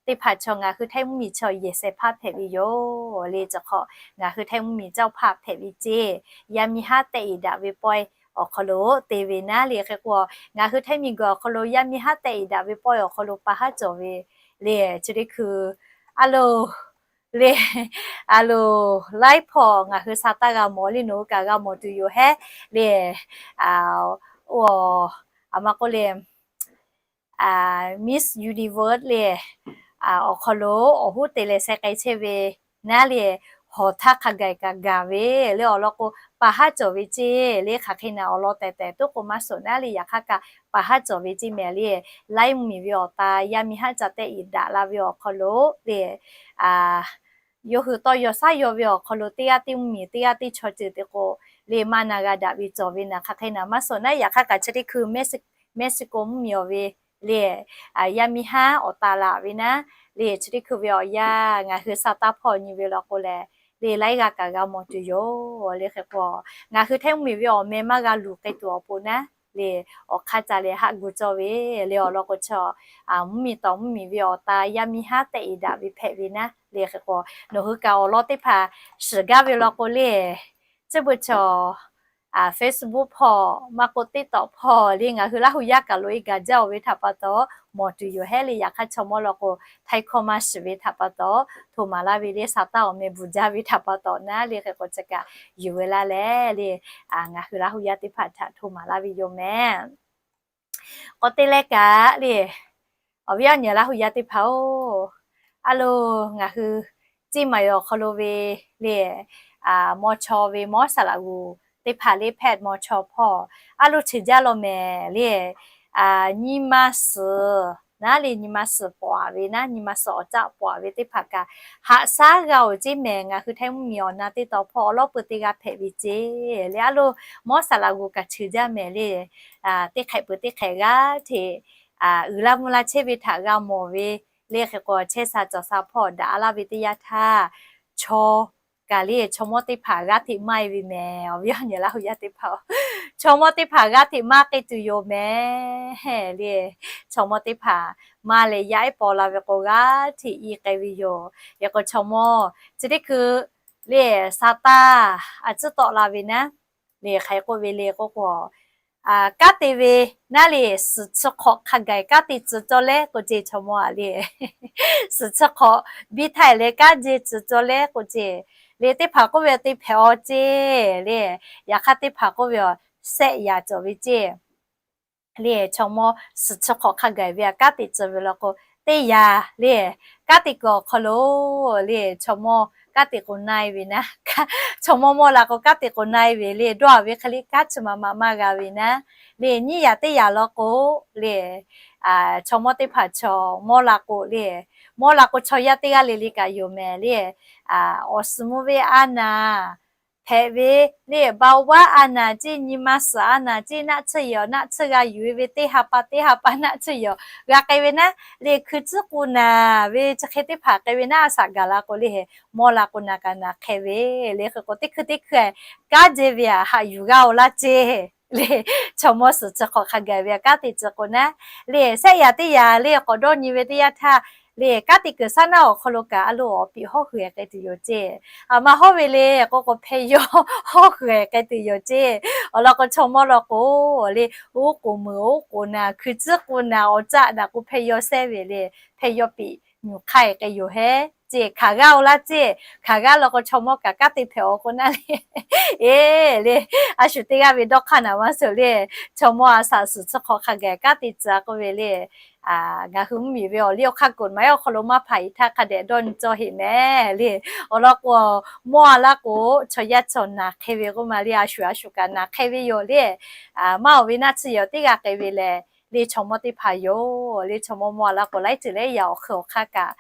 teˇ hpaˍ chaw ngaˬ hui Htaiˇ mvuhˇmiˬ chaw yehˬ shehˍ hpaˇ hpehꞈ ve yoˬ le. Ciˬ hk'awꞈ ngaˬ hui Htaiˇ mvuhˇmiˬ cawˇ hpaˇ hpehꞈ ve ceˇ, yaˇ miˇ haˉ tehˆ iˍ daꞈ ve pawehˇ awˬ hk'aw lo te ve naˉ le. Hk'e k'o, ngaˬ hui Htaiˇ miˬguiˬ awˬ hk'aw lo yaˇ miˇ haˉ tehˆ iˍ daꞈ ve pawehˇ awˬ hk'aw lo pa haˉ cawˬ ve le, chi teˇ hkui a lo le, a loˍ laiˉ hpawˇ ngaˬ hui sha taˇ g'a mawˬ le, nawˬ hui kaꞈ g'a mawˬ tuˬ yoˬ hehˉ le. Oˇ, a ma k'oˆ le, Miss Universe le, awˬ hk'aw lo awˬ hoˉ te leh sheh k'ai chehˇ ve naˉ le, hawˬ htaˇ hk'a gaˬ kaꞈ gaˬ ve le awˬ lawn k'o, paˍ haˉ cawˬ ve ceˇ le. Hk'aˬ hk'e naˬ awˬ lawn tehˬ tehˬ tuˉ k'o maˇ shawˍ naˉ le, yaꞈ hk'aˇ kaꞈ paˍ haˉ cawˬ ve ceˇ mehˍ le. Laiˉ mvuhˇmiˬ ve awˬ ta yaˇ miˇ haˉ ca tehˆ iˍ daꞈ la ve awˬ hk'aw lo le, yawˇ hui tawˇ yaw shaˉ yaw ve awˬ hk'aw lo teˇ g'aˇ teˇ mvuhˇmiˬ teˇ g'aˇ teˇ chaw ceuˬ te k'o le, maˇ na g'a daꞈ ve cawˬ ve naˬ. Hk'aˬ hk'e naˬ maˇ shawˍ naˉ, yaꞈ hk'aˇ kaꞈ chi teˇ hkui Mexico mvuhˇmiˬ awˬ ve le, yaˇ miˇ haˉ awˬ ta laˬ ve naˉ le, chi teˇ hkui ve awˬ yanˇ ngaˬ hui sha taˇ hpawˇ nyi ve law k'o lehˬ le, laiˉ g'aˇ kaꞈ g'a mawˬ tuˬ yoˬ le. Hk'e k'o, ngaˬ hui htaiˇ mvuhˇmiˬ ve awˬ meh maˇ g'a luˬ k'ai tuˬ awˬ pon naˉ le, awˬ hk'aˇ ca leh haˆ gu cawˇ ve le awˬ lawn k'o, chaw mvuhˇmiˬ tawˍ mvuhˇmiˬ ve awˬ ta yaˇ miˇ haˉ tehˆ iˍ daꞈ ve hpehꞈ ve naˉ le. Hk'e k'o, nawˬ hui kaꞈ awˬ lawn teˇ hpaˍ shiˍ gaˇ ve law k'o le, chi beuꞈ chaw Facebook hpawˇ maˇ k'oˆ TikTok hpawˇ le, ngaˬ hui Laˇ hu yaˇ kaꞈ loꞈ e gaˬ jaˇ oˬ ve htaꞈ pa taw mawˬ tuˬ yoˬ hehˉ le. Yaꞈ hk'aˇ chaw mawˇ law k'o, htaiˇ hkawˇ maˇ shiˍ ve htaꞈ pa taw, hto maˍ laˇ ve le, sha taˇ awˬ meh bvuhˬ jaˇ ve htaꞈ pa taw naˉ le. Hk'e k'o, chi kaꞈ yuˬ ve laˇ leh le, ngaˬ hui Laˇ hu yaˇ teˇ hpaˍ htaꞈ hto maˍ laˇ ve yoˬ mehˍ. K'awꞈ te leh kaꞈ le, awˬ viˉ awˬ nyi Laˇ hu yaˇ teˇ hpaˍ-oˬ, a loˍ ngaˬ hui Ciˇ maˍ awˬ hk'aw lo ve le, mawˇ chaw ve mawˇ saˍ laꞈ g'uˬ teˇ hpaˍ le, hpehꞈ mawˇ chaw hpawˇ a loˍ cheuˬ jaˇ law mehˍ le. Nyi ma suhˍ naˉ le, nyi ma suhˍ pawˍ-aˍ ve naˉ, nyi ma suhˍ awˬ caˆ pawˍ-aˍ ve teˇ hpaˍ kaꞈ haꞈ shaˉ g'a-oˬ ceˇ mehˍ. Ngaˬ hui htaiˇ mvuhˇmiˬ awˬ na teˇ taw hpawˇ awˬ lawˉ peu teˇ g'aˇ hpehꞈ ve ceˇ le. A loˍ mawˇ saˍ laꞈ g'uˬ kaꞈ cheuˬ jaˇ mehˍ le. Teˇ hk'ehꞈ peuˬ teˇ hk'ehꞈ g'aˇ hteꞈ uiˍ la mvuh la chehˇ ve htaꞈ g'a mawˬ ve le. Hk'e k'o, chehˇ sha cawˬ sha hpawˇ daꞈ laˇ ve teˇ yanˇ htaˇ, chaw kaꞈ le chaw mawˇ teˇ hpaˍ g'aˇ hteꞈ maˇ e ve mehˍ. Awˬ viˉ awˬ nyi Laˇ hu yaˇ teˇ hpaˍ-oˬ, chaw mawˇ teˇ hpaˍ g'aˇ hteꞈ maˇ k'ai tuˬ yoˬ mehˍ le. Chaw mawˇ teˇ hpaˍ maˇ leh yaˇ ehˉ paw la ve k'o, g'aˇ hteꞈ i k'ai ve yoˬ. Hk'e k'o, chaw mawˇ chi teˇ hkui le sha taˇ a tcuhˉ tawˆ la ve naˉ le, hk'aˬ hk'e k'oˆ ve le k'oˆ k'o, kanˉ te ve naˉ le, suhˍ chi hk'awꞈ hk'a gaˬ kanˉ te tcuh cawˇ leh k'o ceˇ, chaw mawˇ-aˬ le, suhˍ chi hk'awꞈ biˇ htaˇ leh kanˉ jeˇ tcuh cawˇ leh k'o ceˇ le. Teˇ hpaˍ k'oˆ ve te hpehꞈ-aw ceˇ le. Yaꞈ hk'aˇ teˇ hpaˍ k'oˆ ve-aˬ, sehˆ yaꞈ cawˬ ve ceˇ le. Chaw mawˇ suhˍ chi hk'awꞈ hk'a gaˬ ve kanˉ te tcuh ve law k'o, teˇ yaꞈ le kanˉ te kuiˬ awˬ hk'aw lo le, chaw mawˇ kanˉ te k'o na-e ve naˉ, chaw mawˇ mawˇ la k'o kanˉ te k'o na-e ve le, dawˇ-aˬ ve hk'e le kanˉ chi ma ma maˇ g'a ve naˉ le. Nyiˇ yaꞈ teˇ yaꞈ law k'o le, chaw mawˇ teˇ hpaˍ chaw mawˇ la k'o le, mawˇ la k'o chaw yaˇ teˇ g'aˇ le le kaꞈ yoˬ mehˍ le. Awˬ suhˍ mvuh ve a naˍ hpehꞈ ve le, เบาหวาน a naˍ ceˇ, nyi ma suhˍ a naˍ ceˇ, naˆ tsuhˇ yehˬ awˬ naˆ tsuhˇ g'a yuˬ ve teˇ ha pa teˇ ha pa naˆ tsuhˇ yehˬ g'a k'ai ve naˉ le, hkui tcuhˉ k'o naˍ ve chi hk'e teˇ hpaˍ k'ai ve naˉ, a shaꞈ gaˬ la k'o le, mawˇ la k'o naˍ kaꞈ naˍ hk'e ve le. Hk'e k'o teˇ hkui teˇ hkui kanˉ jeˇ ve-aˬ haꞈ yuˬ g'a-oˬ laˇ ceˇ le. Chaw mawˇ suhˍ chi hk'awꞈ hk'a gaˬ ve kanˉ te tcuh k'o naˉ le, sehˆ yaꞈ teˇ yaꞈ le k'awꞈ dawˇ nyi ve teˇ yanˇ htaˇ le, kanˉ te kuiˬ shaˉ naˉ awˬ hk'aw lo kaꞈ a loˍ awˬ piˍ hawˉ hui-eˬ k'ai tuˬ yoˬ ceˇ. Aˬ ma hawˉ ve le k'oˆ k'o, hpeh yawˇ hawˉ hui-eˬ k'ai tuˬ yoˬ ceˇ. Awˬ lawn k'o, chaw mawˇ law k'o le, oˉ k'oˍ meuˍ oˉ k'oˍ naˍ, hkui tcuhˉ k'o naˍ, awˬ caˆ naˍ k'o hpeh yawˇ shehˇ ve le, hpeh yawˇ piˍ nyuˬ hk'aˇ-eˬ k'ai yoˬ hehˉ ceˇ. Hkanˍ g'aˇ-oˬ laˇ ceˇ. Hkanˍ g'aˇ law k'o, chaw mawˇ kaꞈ kanˉ te hpehꞈ-aw k'o naˉ le, eˬ le, a shu teˇ g'aˇ ve dawˇ hk'aˇ naˍ maˇ suhˍ le, chaw mawˇ a shaꞈ suhˍ chi hk'awꞈ hk'a gaˬ kanˉ te tcuh k'oˆ ve le. Ngaˬ hui mvuhˇmiˬ ve awˬ liˇ awˬ hk'aˇ กฎหมาย awˬ hk'aw lo maˇ hpanˍ-e htaˇ hk'a dehꞈ dawˇ nyi cawˇ heˆ mehˍ le. Awˬ lawn k'o, mawˇ a laˇ k'o, chaw yaˇ chaw naˍ hk'e ve k'oˆ ma le, a shu a shu kaꞈ naˍ hk'e ve yoˬ le. Maˇ awˬ ve naˆ tsuhˇ yehˬ teˇ g'aˇ k'ai ve lehˬ le, chaw mawˇ teˇ hpaˍ yoˬ le. Chaw mawˇ mawˇ a laˇ k'o, laiˉ ceuˬ lehˉ yaꞈ awˬ hk'e awˬ hk'aˇ kaꞈ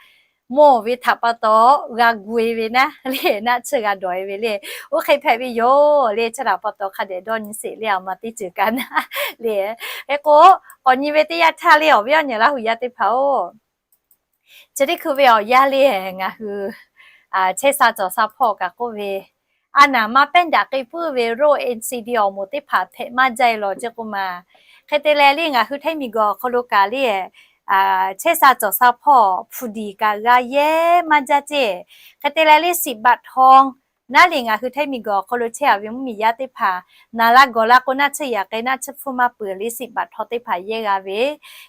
mawˇ ve htaꞈ pa taw g'a gu-e ve naˉ le, naˆ tsuhˇ g'a dawˬ-e ve le. Oˇ hk'e hpehꞈ ve yoˬ le. Chi htaꞈ pa taw hk'a dehꞈ dawˇ nyi sheˍ le, aˬ ma teˇ ceuˬ kaꞈ naˉ le. Hk'e k'o, k'awꞈ nyi ve teˇ yanˇ htaˇ le, awˬ viˉ awˬ nyi Laˇ hu yaˇ teˇ hpaˍ-oˬ, chi teˇ hkui ve awˬ yanˇ le, ngaˬ hui chehˇ sha cawˬ sha hpawˇ kaꞈ k'oˆ ve, a naˍ maˇ pehˉ daꞈ k'ai puiˉ ve โรค NCD awˬ moˍ teˇ hpaˍ hpehꞈ maˇ jaˇ-e lawˬ ceˇ k'oˆ ma. Hk'e te leh le, ngaˬ hui htaiˇ miˬguiˬ awˬ hk'aw lo kaꞈ le, chehˇ sha cawˬ sha hpawˇ hpu diˍ kaꞈ g'a yehˇ maˇ jaˇ ceˇ. Hk'e te leh le, สิบบาททอง naˉ le, ngaˬ hui htaiˇ miˬguiˬ awˬ hk'aw lo chehˇ-a ve mvuhˇmiˬ yaˇ teˇ hpaˍ naˍ la gawˬ la k'o, naˆ tsuhˇ yehˬ k'ai naˆ tsuhˇ hpfuhˇ maˇ peuˬ le, สิบบาททอง teˇ hpaˍ yehˇ g'a ve.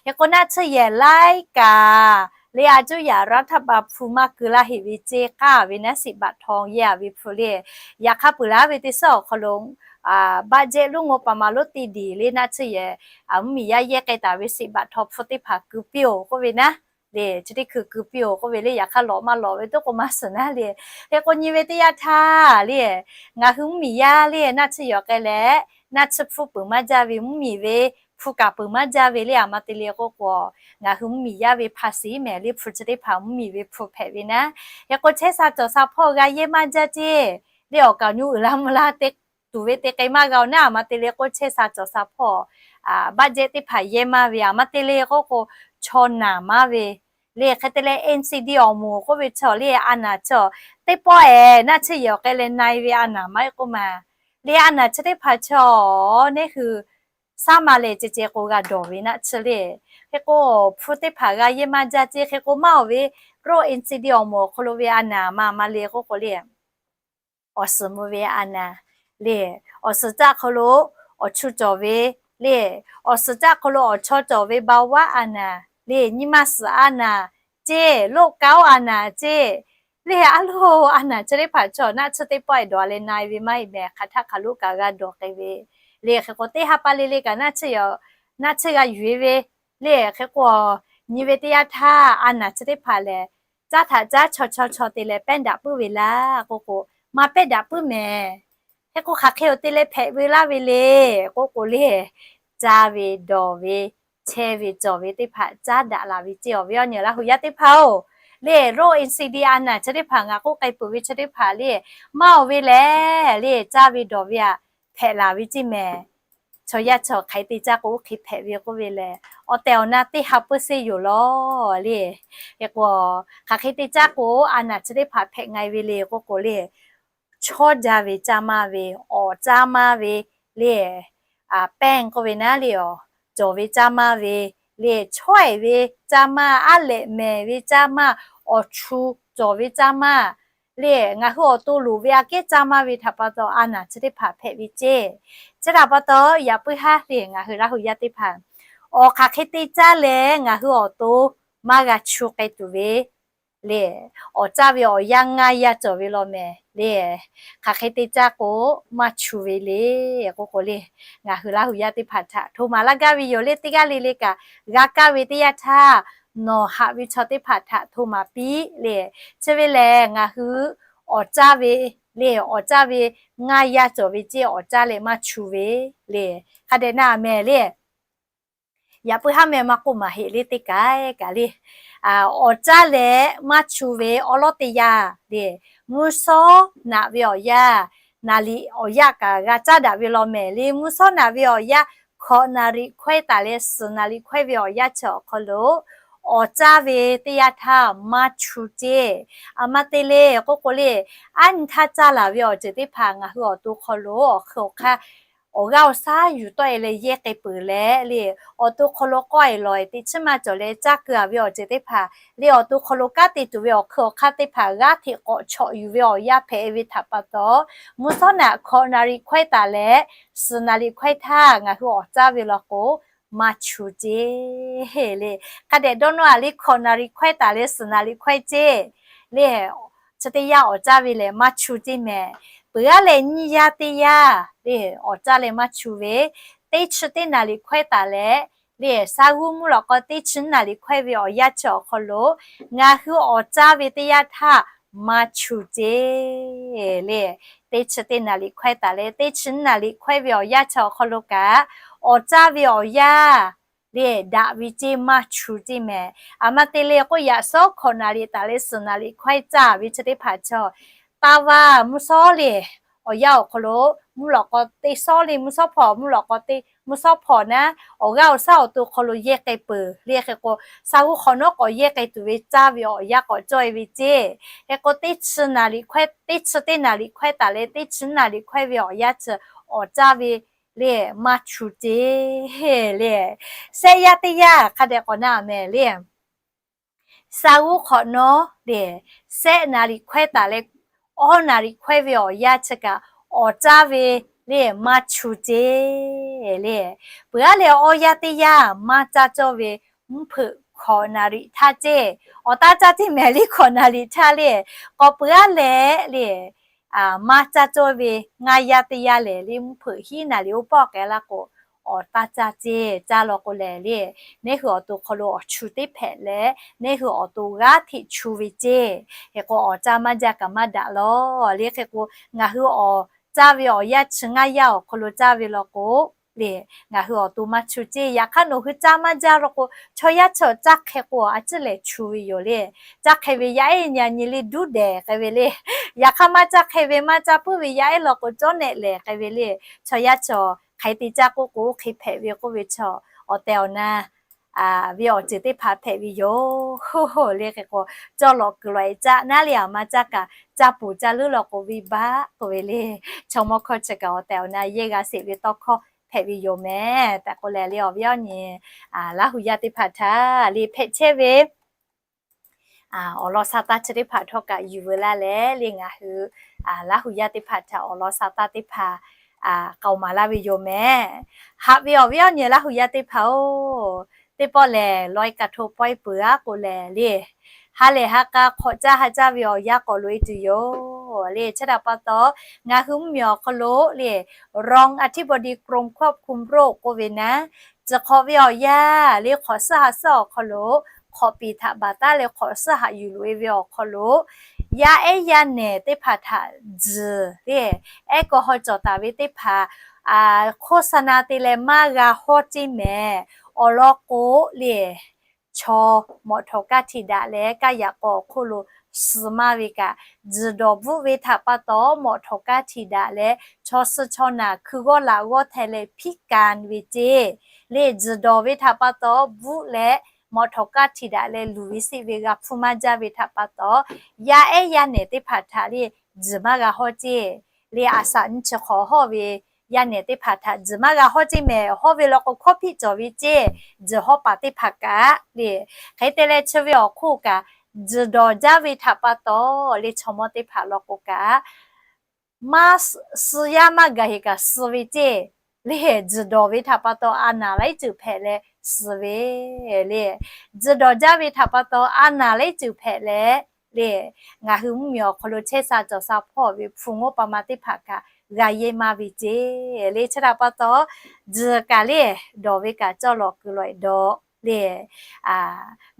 Hk'e k'o, naˆ tsuhˇ yehˬ laiˉ kaꞈ le a cuˇ yaꞈ รัฐบาล hpu maˇ keu laˇ heˆ ve ceˇ k'aˇ ve naˉ สิบบาททอง yehˇ a ve hpu le. Yaꞈ hk'aˇ peuˬ laˇ ve teˇ suhˉ awˬ hk'aw lo บัตรเดบิต หรือ งบประมาณ โลกติดดี le naˆ tsuhˇ yehˬ mvuhˇmiˬ yaˇ yehˇ k'ai taˍ ve สิบบาททอง hpu teˇ hpaˍ keu piˇ-oˬ k'oˆ ve naˉ le, chi teˇ hkui keu piˇ-oˬ k'oˆ ve le. Yaꞈ hk'aˇ lawꞈ maˇ lawꞈ ve toˉ k'o maˇ suhˍ naˉ le. Hk'e k'o nyi ve teˇ yanˇ htaˇ le, ngaˬ hui mvuhˇmiˬ yaˇ le naˆ tsuhˇ yehˬ k'ai leh, naˆ tsuhˇ hpu peuˬ maˇ jaˇ ve, mvuhˇmiˬ ve hpu kaꞈ peuˬ maˇ jaˇ ve le. A ma te le k'oˆ k'o, ngaˬ hui mvuhˇmiˬ yaˇ ve ภาษี mehˍ le hpu chi teˇ hpaˍ mvuhˇmiˬ ve hpu hpehꞈ ve naˉ. Hk'e k'o chehˇ sha cawˬ sha hpawˇ g'a yehˇ maˇ jaˇ ceˇ le. Awˬ kaˍ awˬ nu uiˍ la mvuh la te tuˬ ve te k'ai maˇ g'a-oˬ naˉ. A ma te le k'o chehˇ sha cawˬ sha hpawˇ บัตรเดบิต teˇ hpaˍ yehˇ maˇ ve. A ma te le k'oˆ k'o, chaw naˬ maˇ ve le. Hk'e te leh เอ็นซีดี awˬ moˍ k'oˆ ve chaw le, a naˬ chaw teˇ pawˆ ehˍ naˆ tsuhˇ yehˬ awˬ k'ai leh na-e ve a naˬ maˇ heˆ k'oˆ ma le. A naˬ chi teˇ hpaˍ chaw neˇ hui saˉ ma leh ceh ceh k'o g'a dawˬ ve naˆ tsuhˇ le. Hk'e k'o hpu teˇ hpaˍ g'a yehˇ maˇ jaˇ ceˇ. Hk'e k'o maˇ-oˬ ve, โรค เอ็นซีดี awˬ moˍ awˬ hk'aw lo ve a naˬ ma ma le k'oˆ k'o le, awˬ suhˍ mvuh ve a naˬ le, awˬ suhˍ caˆ hk'aw lo awˬ chu cawˬ ve le, awˬ suhˍ caˆ hk'aw lo awˬ chaw cawˬ ve เบาหวาน a naˬ le, nyi ma suhˍ a naˬ ceˇ, โรคเกาต์ a naˬ ceˇ le. A loˬ a naˬ chi teˇ hpaˍ chaw naˆ tsuhˇ teˇ pawˆ ehˍ dawˬ leh na-e ve maˇ heˆ mehˍ. Hk'aˬ htaˆ hk'aˬ lo kaꞈ g'a dawˬ k'ai ve le. Hk'e k'o teˇ ha pa le le kaꞈ naˆ tsuhˇ g'a yuˬ-e ve le. Hk'e k'o nyi ve teˇ yanˇ htaˇ a naˬ chi teˇ hpaˍ lehˬ, caˉ htaꞈ caˉ chaw chaw chaw te leh pehˇ daꞈ puiˉ ve laˇ k'oˆ k'o, maˇ pehˇ daꞈ puiˉ mehˍ. Hk'e k'o hk'aˬ hk'e awˬ te leh hpehꞈ ve laˇ ve le k'oˆ k'o le, caˇ ve dawˬ ve chehˇ ve cawˬ ve teˇ hpaˍ caˉ daꞈ laˬ ve ceˇ. Awˬ viˉ awˬ nyi Laˇ hu yaˇ teˇ hpaˍ-oˬ le, โรค เอ็นซีดี a naˬ chi teˇ hpaˍ ngaˬ k'oˆ k'ai peuˬ ve chi teˇ hpaˍ le, maˇ-oˬ ve lehˬ le, caˇ ve dawˬ ve aꞈ hpehꞈ laˬ ve ceˇ mehˍ. Chaw yaˇ chaw hk'aˬ hk'e te caˇ k'o oˇ hk'e hpehꞈ ve k'oˆ ve lehˬ, awˬ tehˬ awˬ na teˇ ha peuˬ seˇ yoˬ lawˬ le. Hk'e k'o hk'aˬ hk'e te caˇ k'o a naˬ chi teˇ hpaˍ hpehꞈ nga-e ve le k'oˆ k'o le, chawˇ jaˇ ve caˇ maˇ ve, awˍ caˇ maˇ ve le, แป้ง k'oˆ ve naˉ le, awˍ cawˬ ve caˇ maˇ ve le, chawehˬ ve caˇ maˇ, aˉ lehꞈ mehˍ ve caˇ maˇ, awˬ chu cawˬ ve caˇ maˇ le, ngaˬ hui awˬ to loˍ ve aꞈ kehˉ caˇ maˇ ve htaꞈ pa taw a naˬ chi teˇ hpaˍ hpehꞈ ve ceˇ. Chi htaꞈ pa taw yaꞈ puiˉ haˉ le ngaˬ hui Laˇ hu yaˇ teˇ hpaˍ awˬ hk'aˬ hk'e te caˇ leh ngaˬ hui awˬ to maˇ g'a chu k'ai tuˬ ve le, awˍ caˇ ve awˬ yanˇ ngaˇ yaˇ cawˬ ve law mehˍ le. Hk'aˬ hk'e te caˇ k'o maˇ chu ve le k'oˆ k'o le, ngaˬ hui Laˇ hu yaˇ teˇ hpaˍ htaꞈ hto maˍ laˇ gaˇ ve yoˬ le. Teˇ g'aˇ le le kaꞈ g'a kaˇ ve teˇ yanˇ htaˇ, nawˬ haꞈ ve chaw teˇ hpaˍ htaꞈ hto maˍ piˇ le. Chi ve lehˬ ngaˬ hui awˍ caˇ ve le, awˍ caˇ ve ngaˇ yaˇ cawˬ ve ceˇ, awˍ caˇ leh maˇ chu ve le. Hk'a dehꞈ na mehˍ le. Yaꞈ puiˉ haˉ meh maˇ k'oˆ maˍ heˆ le teˇ kaˬ kaꞈ le. Awˍ caˇ leh maˇ chu ve awˉ lawˉ teˇ yanˇ le, mvuhˇ shawˉ naꞈ ve awˬ yanˇ, naˍ liꞈ awˬ yanˇ kaꞈ g'a caˉ daꞈ ve law mehˍ le. Mvuhˇ shawˉ naꞈ ve awˬ yanˇ hkawꞈ naˍ liꞈ hkawehˇ taˍ leh suhˍ naˍ liꞈ hkawehˇ ve awˬ yanˇ chi awˬ hk'aw lo awˍ caˇ ve teˇ yanˇ htaˇ maˇ chu ceˇ. A ma te le k'oˆ k'o le, aˉ nyi htaˇ caˇ laˬ ve awˬ ceuˬ teˇ hpaˍ ngaˬ hui awˬ to hk'aw lo awˬ hk'ui awˬ hk'aˇ awˬ g'aˇ awˬ shaˉ yuˬ tawˆ-e leh yehˇ k'ai peuˬ leh le, awˬ to hk'aw lo k'awˇ-e lawˬ-e teꞈ chiˉ maˇ cawˬ leh caˇ keu-a ve awˬ ceuˬ teˇ hpaˍ le, awˬ to hk'aw lo kanˉ te tuˬ ve awˬ hk'ui awˬ hk'aˇ teˇ hpaˍ g'aˇ hteꞈ k'awꞈ chawꞈ yuˬ ve awˬ yanˇ hpehꞈ ve htaꞈ pa taw, mvuhˇ shawˉ naꞈ hkawꞈ naˍ liꞈ hkawehˇ taˍ leh suhˍ naˍ liꞈ hkawehˇ htaˇ ngaˬ hui awˍ caˇ ve law k'o, maˇ chu ceˇ le. Hk'a dehꞈ dawˇ nawˇ-a le, hkawꞈ naˍ liꞈ hkawehˇ taˍ leh suhˍ naˍ liꞈ hkawehˇ ceˇ le. Chi teˇ yanˇ awˍ caˇ ve lehˬ maˇ chu ceˇ mehˍ. Peuˬ aˉ leh nyiˇ yaˇ teˇ yanˇ le awˍ caˇ leh maˇ chu ve, teˇ chi teˇ naˍ liꞈ hkawehˇ taˍ leh le, shaˉ g'uˇ mvuhˇ lawꞈ k'aw teˇ chi naˍ liꞈ hkawehˇ ve awˬ yanˇ chi awˬ hk'aw lo ngaˬ hui awˍ caˇ ve teˇ yanˇ htaˇ maˇ chu ceˇ le. Teˇ chi teˇ naˍ liꞈ hkawehˇ taˍ leh teˇ chi naˍ liꞈ hkawehˇ ve awˬ yanˇ chi awˬ hk'aw lo kaꞈ awˍ caˇ ve awˬ yanˇ le daꞈ ve ceˇ maˇ chu ceˇ mehˍ. A ma te le k'o, yaꞈ shawˉ hkawꞈ naˍ liꞈ taˍ leh suhˍ naˍ liꞈ hkawehˇ caˇ ve chi teˇ hpaˍ chaw, taˇ vaˇ mvuhˇ shawˉ le awˬ yanˇ awˬ hk'aw lo mvuhˇ lawꞈ k'aw teˇ shawˉ le mvuhˇ shawˉ hpawˍ, mvuhˇ lawꞈ k'aw teˇ mvuhˇ shawˉ hpawˍ naˉ, awˬ g'aˇ awˬ shaˉ awˬ to hk'aw lo yehˇ k'ai peuˬ le. Hk'e k'o, shaˉ g'uˇ hk'awꞈ nawˉ k'awꞈ yehˇ k'ai tuˬ ve caˇ ve awˬ yanˇ k'awꞈ cawˇ-e ve ceˇ. Hk'e k'o, teˇ chi naˍ liꞈ hkawehˇ, teˇ chi teˇ naˍ liꞈ hkawehˇ taˍ leh teˇ chi naˍ liꞈ hkawehˇ ve awˬ yanˇ chi awˍ caˇ ve le maˇ chu ceˇ le. Sehˆ yaˇ teˇ yanˇ hk'a dehꞈ k'awꞈ na mehˍ le. Shaˉ g'uˇ hk'awꞈ nawˉ le, sehˆ naˍ liꞈ hkawehˇ taˍ leh awˇ naˍ liꞈ hkawehˇ ve awˬ yanˇ chi kaꞈ awˍ caˇ ve le maˇ chu ceˇ le. Peuˬ aˉ leh awˇ yanˇ teˇ yanˇ maˇ caˇ cawˇ ve mvuhˇ hpeuꞈ hkawꞈ naˍ riˍ htaˇ ceˇ, awˬ taˇ caˇ ceˇ mehˍ le hkawꞈ naˍ riˍ htaˇ le, k'awꞈ peuˬ aˉ leh le, maˇ caˇ cawˇ ve ngaˇ yaˇ teˇ yaˇ lehˬ le mvuhˇ hpeuꞈ hiˉ naˍ riˍ oˇ pawˆ k'ai laˇ k'o, awˬ taˇ caˇ ceˇ. Caˇ law k'o lehˬ le, neˇ hui awˬ to hk'aw lo awˬ chu teˇ hpehꞈ leh neˇ hui awˬ to g'aˇ hteꞈ chu ve ceˇ. Hk'e k'o awˬ caˇ maˇ jaˇ kaꞈ maˇ daꞈ lawˬ le. Hk'e k'o ngaˬ hui awˬ caˇ ve awˬ yanˇ chi ngaˇ yaˇ awˬ hk'aw lo caˇ ve law k'o le, ngaˬ hui awˬ to maˇ chu ceˇ. Yaꞈ hk'aˇ nawˬ hui caˇ maˇ jaˇ law k'o, chaw yaˇ chaw caˇ hk'e k'o a ciˉ lehˬ chu ve yoˬ le. Caˇ hk'e ve yaˇ ehˉ nyi nyi le duˉ dehˬ k'ai ve le. Yaꞈ hk'aˇ maˇ caˇ hk'e ve maˇ caˇ puiˉ ve yaˇ ehˉ law k'o cawˉ nehˆ lehˬ k'ai ve le. Chaw yaˇ chaw hk'e te caˇ k'oˆ k'o hk'e hpehꞈ ve k'oˆ ve chaw, awˬ tehˬ awˬ na ve awˬ ceuˬ teˇ hpaˍ hpehꞈ ve yoˬ le. Hk'e k'o cawˇ lawꞈ kuiˬ lawꞈ e caˆ naˉ le, aˬ ma caˇ kaꞈ caˇ puˍ caˇ leuˉ law k'o venˇbaˆ k'oˆ ve le. Chaw mawˇ hkawˇ chi kaꞈ awˬ tehˬ awˬ na yehˇ g'a sheˍ ve tawˇ hkawˇ hpehꞈ ve yoˬ mehˍ tehꞈ k'oˆ leh le, awˬ viˉ awˬ nyi Laˇ hu yaˇ teˇ hpaˍ htaꞈ le hpehꞈ chehˇ ve awˬ lawn sha taˇ chi teˇ hpaˍ htawˇ kaꞈ yuˬ veu laˇ leh le, ngaˬ hui Laˇ hu yaˇ teˇ hpaˍ htaꞈ awˬ lawn sha taˇ teˇ hpaˍ k'aoˍ maˍ laˇ ve yoˬ mehˍ. Haꞈ ve awˬ viˉ awˬ nyi Laˇ hu yaˇ teˇ hpaˍ-oˬ, teˇ pawˆ lehˬ lawˇ e kaꞈ hto pawehˇ peuˬ aˉ k'o lehˬ le, ha lehˬ ha k'a hk'awꞈ caˇ ha caˇ ve awˬ yanˇ k'awꞈ loꞈ e tuˬ yoˬ le. Chi htaꞈ pa taw, ngaˬ hui mvuhˇmiˬ awˬ hk'aw lo le, รองอธิบดีกรมควบคุมโรค k'oˆ ve naˉ, tcuh hk'awꞈ ve awˬ yanˇ le hk'awꞈ suhˉ ha suhˉ awˬ hk'aw lo hk'awꞈ piˍ htaꞈ baˬ taˉ leh hk'awꞈ suhˉ haꞈ yuˬ loꞈ e ve awˬ hk'aw lo, yaˇ ehˉ yaˇ nehˬ teˇ hpaˍ htaꞈ tzuhˬ le, ehˉ kaw haw cawˬ taˍ ve teˇ hpaˍ hk'oˆ sa na te leh maˇ g'a hawˉ ceˇ mehˍ. Awˬ lawn k'o le, chaw mawꞈ htawˍ kaˇ htiꞈ daꞈ leh kaˇ yaꞈ k'aw awˬ hk'oˆ lo suh maˇ ve kaꞈ, tzuhˬ dawˬ bvuhˆ ve htaꞈ pa taw mawꞈ htawˍ kaˇ htiꞈ daꞈ leh chaw suh chaw naˬ hkui g'awˇ laꞈ g'awˇ hteh leh hpiˉ kaˍ ve ceˇ le. Tzuhˬ dawˬ ve htaꞈ pa taw bvuhˆ leh mawꞈ htawˍ kaˇ htiꞈ daꞈ leh luˬ ve seˆ ve g'a hpfuhˇ maˇ jaˇ ve htaꞈ pa taw, yaˇ ehˉ yaˇ nehˬ teˇ hpaˍ htaꞈ le tzuhˬ maˇ g'a hawˉ ceˇ le. A shaꞈ nyiˇ chi hk'awꞈ hawˇ ve yaˇ nehˬ teˇ hpaˍ htaꞈ tzuhˬ maˇ g'a hawˉ ceˇ mehˍ. Hawˇ ve law k'o hkawˇ hpiˆ cawˬ ve ceˇ, tzuhˬ hawˉ paˍ teˇ hpaˍ kaꞈ le. Hk'e te leh chi ve awˬ hk'oˆ kaꞈ, tzuhˬ dawˬ jaˇ ve htaꞈ pa taw le chaw mawˇ teˇ hpaˍ law k'o kaꞈ, maˇ suh yaˇ maˇ gaˬ heˍ kaꞈ suh ve ceˇ le. Tzuhˬ dawˬ ve htaꞈ pa taw a naˍ laiˉ ceuˬ hpehꞈ leh suh ve le. Tzuhˬ dawˬ jaˇ ve htaꞈ pa taw a naˍ laiˉ ceuˬ hpehꞈ leh le, ngaˬ hui mvuhˇmiˬ awˬ hk'aw lo chehˇ sha cawˬ sha hpawˇ ve hpu ngawˇ pa ma teˇ hpaˍ kaꞈ g'a yehˇ maˇ ve ceˇ le. Chi htaꞈ pa taw, tzuhˬ kaꞈ le dawˬ ve kaꞈ cawˇ lawꞈ kuiˬ lawꞈ e dawˬ le.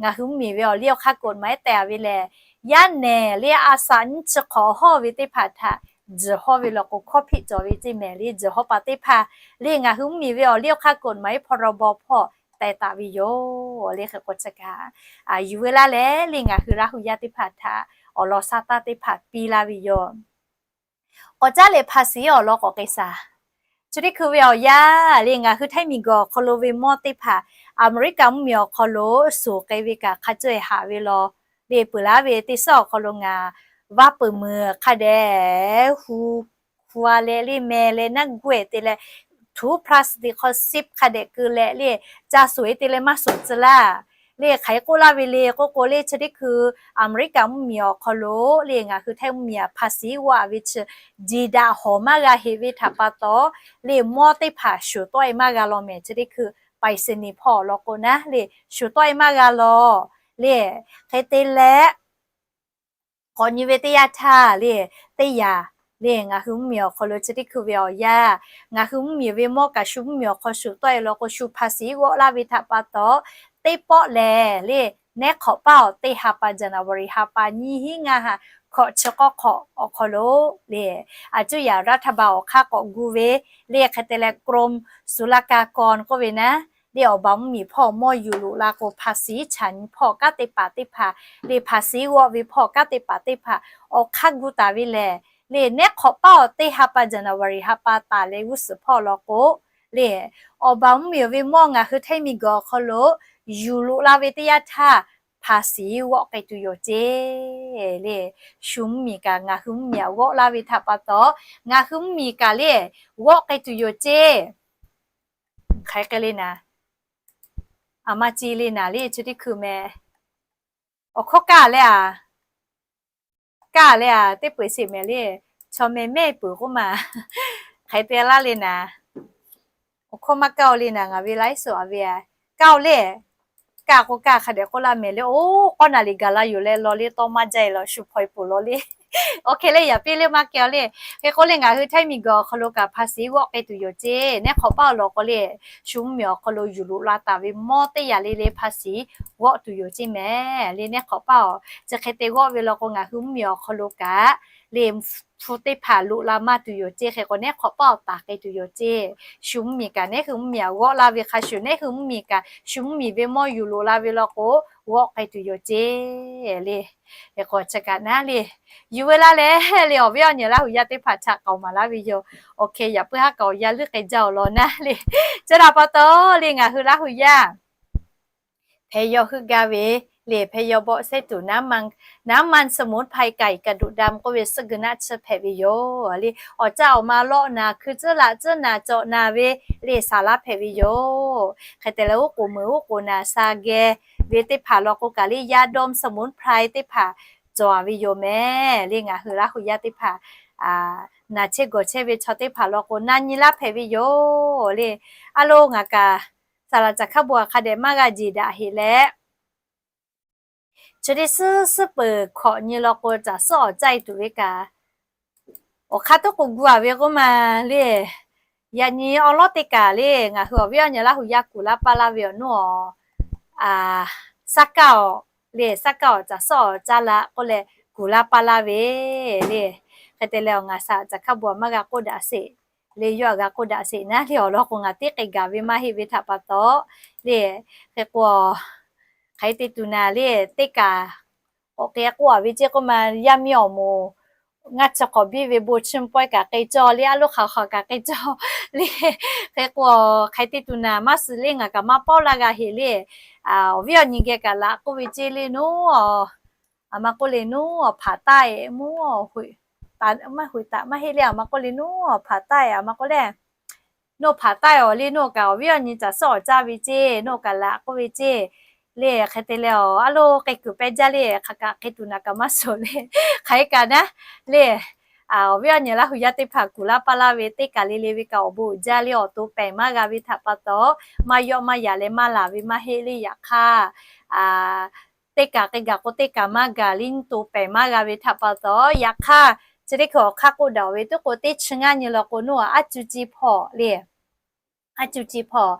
Ngaˬ hui mvuhˇmiˬ ve awˬ liˇ awˬ hk'aˇ กฎหมาย tehꞈ ve lehˬ, yaˇ nehˬ le a shaꞈ nyiˇ chi hk'awꞈ hawˇ ve teˇ hpaˍ htaꞈ tzuhˬ hawˇ ve law k'o hkawˇ hpiˆ cawˬ ve ceˇ mehˍ le. Tzuhˬ hawˉ paˍ teˇ hpaˍ le ngaˬ hui mvuhˇmiˬ ve awˬ liˇ awˬ hk'aˇ กฎหมาย พรบ hpawˇ teh taˍ ve yoˬ le. Hk'e k'o chi kaꞈ yuˬ veu laˇ leh le ngaˬ hui Laˇ hu yaˇ teˇ hpaˍ htaꞈ awˬ lawn sha taˇ teˇ hpaˍ piˇ laˇ ve yoˬ. K'awꞈ caˉ leh ภาษี awˬ lawn k'awꞈ k'ai shaˍ. Chi teˇ hkui ve awˬ yanˇ le ngaˬ hui Htaiˇ miˬguiˬ awˬ hk'aw lo ve mawˇ teˇ hpaˍ Aˍmeˍriˆkaˍ mvuhˇmiˬ awˬ hk'aw lo suhˍ k'ai ve kaꞈ hk'a caweh haꞈ ve law le peuˬ laˇ ve teˇ suhˉ awˬ hk'aw lo ngaˬ vaˇ peuˬ meuˬ hk'a dehꞈ hu hku a leh le meh leh naˉ guˇ ehˍ te leh, htuˉ พลาสติก hk'aw sip hk'a dehꞈ keu leh le, ca suhˍ e te leh maˇ suhˍ tcuh laˇ. Le hk'aˬ hk'e k'oˆ laˇ ve le k'oˆ k'o le chi teˇ hkui Aˍmeˍriˆkaˍ mvuhˇmiˬ awˬ hk'aw lo le ngaˬ hui Htaiˇ mvuhˇmiˬ a ภาษี g'awˆ a ve chi, jiˬ daꞈ hawˍ maˇ g'a heˍ ve htaꞈ pa taw le mawˇ teˇ hpaˍ shuˍ tawˆ e maˇ gha law mehˍ. Chi teˇ hkui ไปรษณีย์ hpawˇ awˬ lawn k'o naˉ le shuˍ tawˆ e maˇ g'a law le. Hk'e te leh k'awꞈ nyi ve teˇ yanˇ htaˇ le, teˇ yanˇ le ngaˬ hui mvuhˇmiˬ awˬ hk'aw lo chi teˇ hkui ve awˬ yanˇ, ngaˬ hui mvuhˇmiˬ ve mawˇ kaꞈ shu mvuhˇmiˬ awˬ hk'aw shuˍ tawˆ e law k'o shu ภาษี g'awˆ laˇ ve htaꞈ pa taw, teˇ pawˆ lehˬ le, nehˉ hk'awꞈ paˇ awˬ teˇ ha pa January ha pa nyiˇ hinˉ ngaˇ ha hkawꞈ chi k'awˇ hk'awꞈ awˬ hk'aw lo le, a cuˇ yaꞈ รัฐบาล awˬ hk'aˇ k'awꞈ gu ve le hk'e te leh กรมศุลกากร k'oˆ ve naˉ le awˬ ba mvuhˇmiˬ hpawˇ mawˇ yuˬ loꞈ la k'o ภาษี chaꞈ nyi hpawˇ kanˉ te paˍ teˇ hpaˍ le ภาษี g'awˆ ve hpawˇ kanˉ te paˍ teˇ hpaˍ awˬ hk'aˇ gu taˍ ve lehˬ le, nehˉ hk'awꞈ paˇ awˬ teˇ ha pa January ha pa taˍ leh g'uˇ suhˍ hpawˇ law k'o le, awˬ ba mvuhˇmiˬ ve mawˇ ngaˬ hui Htaiˇ miˬguiˬ awˬ hk'aw lo yuˬ loꞈ la ve teˇ yanˇ htaˇ ภาษี g'awˆ k'ai tuˬ yoˬ ceˇ le. Shu mvuhˇmiˬ kaꞈ ngaˬ hui mvuhˇmiˬ aꞈ g'awˆ laˇ ve htaꞈ pa taw, ngaˬ hui mvuhˇmiˬ kaꞈ le g'awˆ k'ai tuˬ yoˬ ceˇ. Hk'aˬ hk'e le naˍ, aˬ ma ci le naˍ le chi teˇ hkui meh. Awˬ hkawˇ kaˇ leh a, kaˇ leh a teˇ peu eˬ sheˍ mehˍ le, chaw meh mehˆ peuˬ k'oˆ ma. Hk'aˬ hk'e te laˇ le naˍ. Awˬ hkawˇ maˇ kaˇ-o le naˍ, ngaˬ ve ไลฟ์สด a ve a, kaˇ-o le, kaˇ k'o kaˇ hk'a dehꞈ k'oˆ laˇ mehˍ le, oˇ k'awˇ naˍ riˍ gaˬ la yoˬ leh law le tawˇ maˇ jaˇ e law shu hpaw e poˬ law le. Awˬ hk'e le yaꞈ piˇ le maˇ kehˬ le. Hk'e k'oˆ le ngaˬ hui htaiˇ miˬguiˬ awˬ hk'aw lo kaꞈ ภาษี g'awˆ k'ai tuˬ yoˬ ceˇ. Nehˉ hk'awꞈ paˇ awˬ lawn k'o le, shu mvuhˇmiˬ awˬ hk'aw lo yuˬ loꞈ la taˍ ve mawˇ teˇ yaꞈ le le ภาษี g'awˆ tuˬ yoˬ ceˇ mehˍ le. Nehˉ hk'awꞈ paˇ awˬ chi hk'e te g'awˆ ve law k'o ngaˬ hui mvuhˇmiˬ awˬ hk'aw lo kaꞈ le hpu teˇ hpaˍ loꞈ la maˇ tuˬ yoˬ ceˇ. Hk'e k'o nehˉ hk'awꞈ paˇ awˬ taˍ k'ai tuˬ yoˬ ceˇ. Shu mvuhˇmiˬ kaꞈ nehˉ hui mvuhˇmiˬ aꞈ g'awˆ laˇ ve hk'a shuˍ nehˉ hui mvuhˇmiˬ kaꞈ shu mvuhˇmiˬ ve mawˇ yuˬ loꞈ la ve law k'o g'awˆ k'ai tuˬ yoˬ ceˇ le. Hk'e k'o chi kaꞈ naˉ le yuˬ veu laˇ leh le awˬ viˉ awˬ nyi Laˇ hu yaˇ teˇ hpaˍ htaꞈ k'aoˍ maˍ laˇ ve yoˬ. Awˬ hk'e yaꞈ puiˉ haˉ kaꞈ awˬ yanˇ leuˉ k'ai jaˇ awˬ lawn naˉ le. Chi htaꞈ pa taw le ngaˬ hui Laˇ hu yaˇ hpeh yaw heuˆ gaˇ ve le hpeh yaw บริษัท tuˬ น้ำมันสมุนไพร ไก่กระดูกดำ k'oˆ ve suhˆ guiˬ naˆ chi hpehꞈ ve yoˬ le. Awˬ caˇ awˬ ma lawˆ naˍ, hkui tcuhˉ laꞈ tcuhˉ naˍ, cawꞈ naˍ ve le saˍ laˇ hpehꞈ ve yoˬ. Hk'e te leh oˉ k'oˍ meuˍ oˉ k'oˍ naˍ sha geh ve teˇ hpaˍ law k'o kaꞈ le ยาดมสมุนไพร teˇ hpaˍ cawˬ ve yoˬ mehˍ le. Ngaˬ hui Laˇ hu yaˇ teˇ hpaˍ naˍ chehˇ gawˬ chehˇ ve chaw teˇ hpaˍ law k'o na nyi laˇ hpehꞈ ve yoˬ le. A lo ngaˬ kaꞈ saˍ laꞈ caˬ hkaˇ bon hk'a dehꞈ maˇ g'a jeˬ daꞈ heꞈ leh chi teˇ suhˉ suhˉ peuˬ hkawꞈ nyi law k'o caˬ suhˉ awˬ caˇ e tuˬ ve kaꞈ awˬ hk'aˇ tuˉ k'o gu a ve k'oˆ ma le. Yaꞈ nyi awˬ lawˉ teˇ kaˬ le ngaˬ hui awˬ viˉ awˬ nyi Laˇ hu yaˇ kuˬ laˇ paˇ laˇ ve awˬ nuˇ awˬ saˉ kaˇ awˬ le saˉ kaˇ awˬ caˬ suhˉ awˬ caˇ la k'oˆ leh kuˬ laˇ paˇ laˇ ve le. Hk'e te leh awˬ ngaˬ saˍ laꞈ caˬ hkaˇ bon maˇ g'a k'oˆ daꞈ sheˍ le, yawˇ g'a k'oˆ daꞈ sheˍ naˉ le. Awˬ lawn k'o ngaˬ teˇ k'ai gaˬ ve maˇ heˆ ve htaꞈ pa taw le. Hk'e k'o hk'aˬ hk'e te tuˬ naˍ le teˇ kaˬ k'awꞈ k'ai k'oˆ a ve ceˇ k'oˆ ma, yaˇ miˇ awˬ moˍ ngaˇ chi hk'awꞈ biˇ ve bon chi pawehˇ kaꞈ k'ai cawˇ le, a loˇ hk'aˬ hk'aˬ kaꞈ k'ai cawˇ le. Hk'e k'o hk'aˬ hk'e te tuˬ naˍ maˇ suhˍ le ngaˬ kaꞈ maˇ pawˆ laˇ g'a heꞈ le. Awˬ viˉ awˬ nyi geh kaꞈ laꞈ k'oˆ ve ceˇ le nuˉ a, aˬ ma k'oˆ le nuˉ awˬ hpaˍ taˇ e muˉ, maˇ hoꞈ taˍ maˇ heˆ le, aˬ ma k'oˆ le nuˉ awˬ hpaˍ taˇ e, aˬ ma k'oˆ le nuˉ hpaˍ taˇ e awˬ le nuˉ kaꞈ awˬ viˉ awˬ nyi caˬ suhˉ awˬ caˇ ve ceˇ, nuˉ kaꞈ laꞈ k'oˆ ve ceˇ le. Hk'e te leh a loˇ k'ai kuiˬ pehˇ jaˇ le, hk'aˬ kaꞈ hk'e tuˬ naˍ kaꞈ maˇ suhˍ le. Hk'aˬ hk'e kaꞈ naˉ le awˬ viˉ awˬ nyi Laˇ hu yaˇ teˇ hpaˍ kuˬ laˇ paˇ laˇ ve teˇ kaˬ le le ve kaꞈ awˬ bon uiˍ jaˇ le. Awˬ to pehˍ maˇ g'a ve htaꞈ pa taw maˇ yawˆ maˇ yaꞈ leh maˇ laˬ ve maˇ heˆ le. Yaꞈ hk'aˇ teˇ kaˬ k'ai gaˬ k'o teˇ kaˬ maˇ gaˬ le, nyiˇ to pehˍ maˇ g'a ve htaꞈ pa taw yaꞈ hk'aˇ chi teˇ hkui awˬ hk'aˇ k'oˆ daꞈ ve tuˉ k'o teˇ chi ngaˇ nyi law k'o nuˉ a aˉ cuˇ ciˇ hpawˇ le, aˉ cuˇ ciˇ hpawˇ,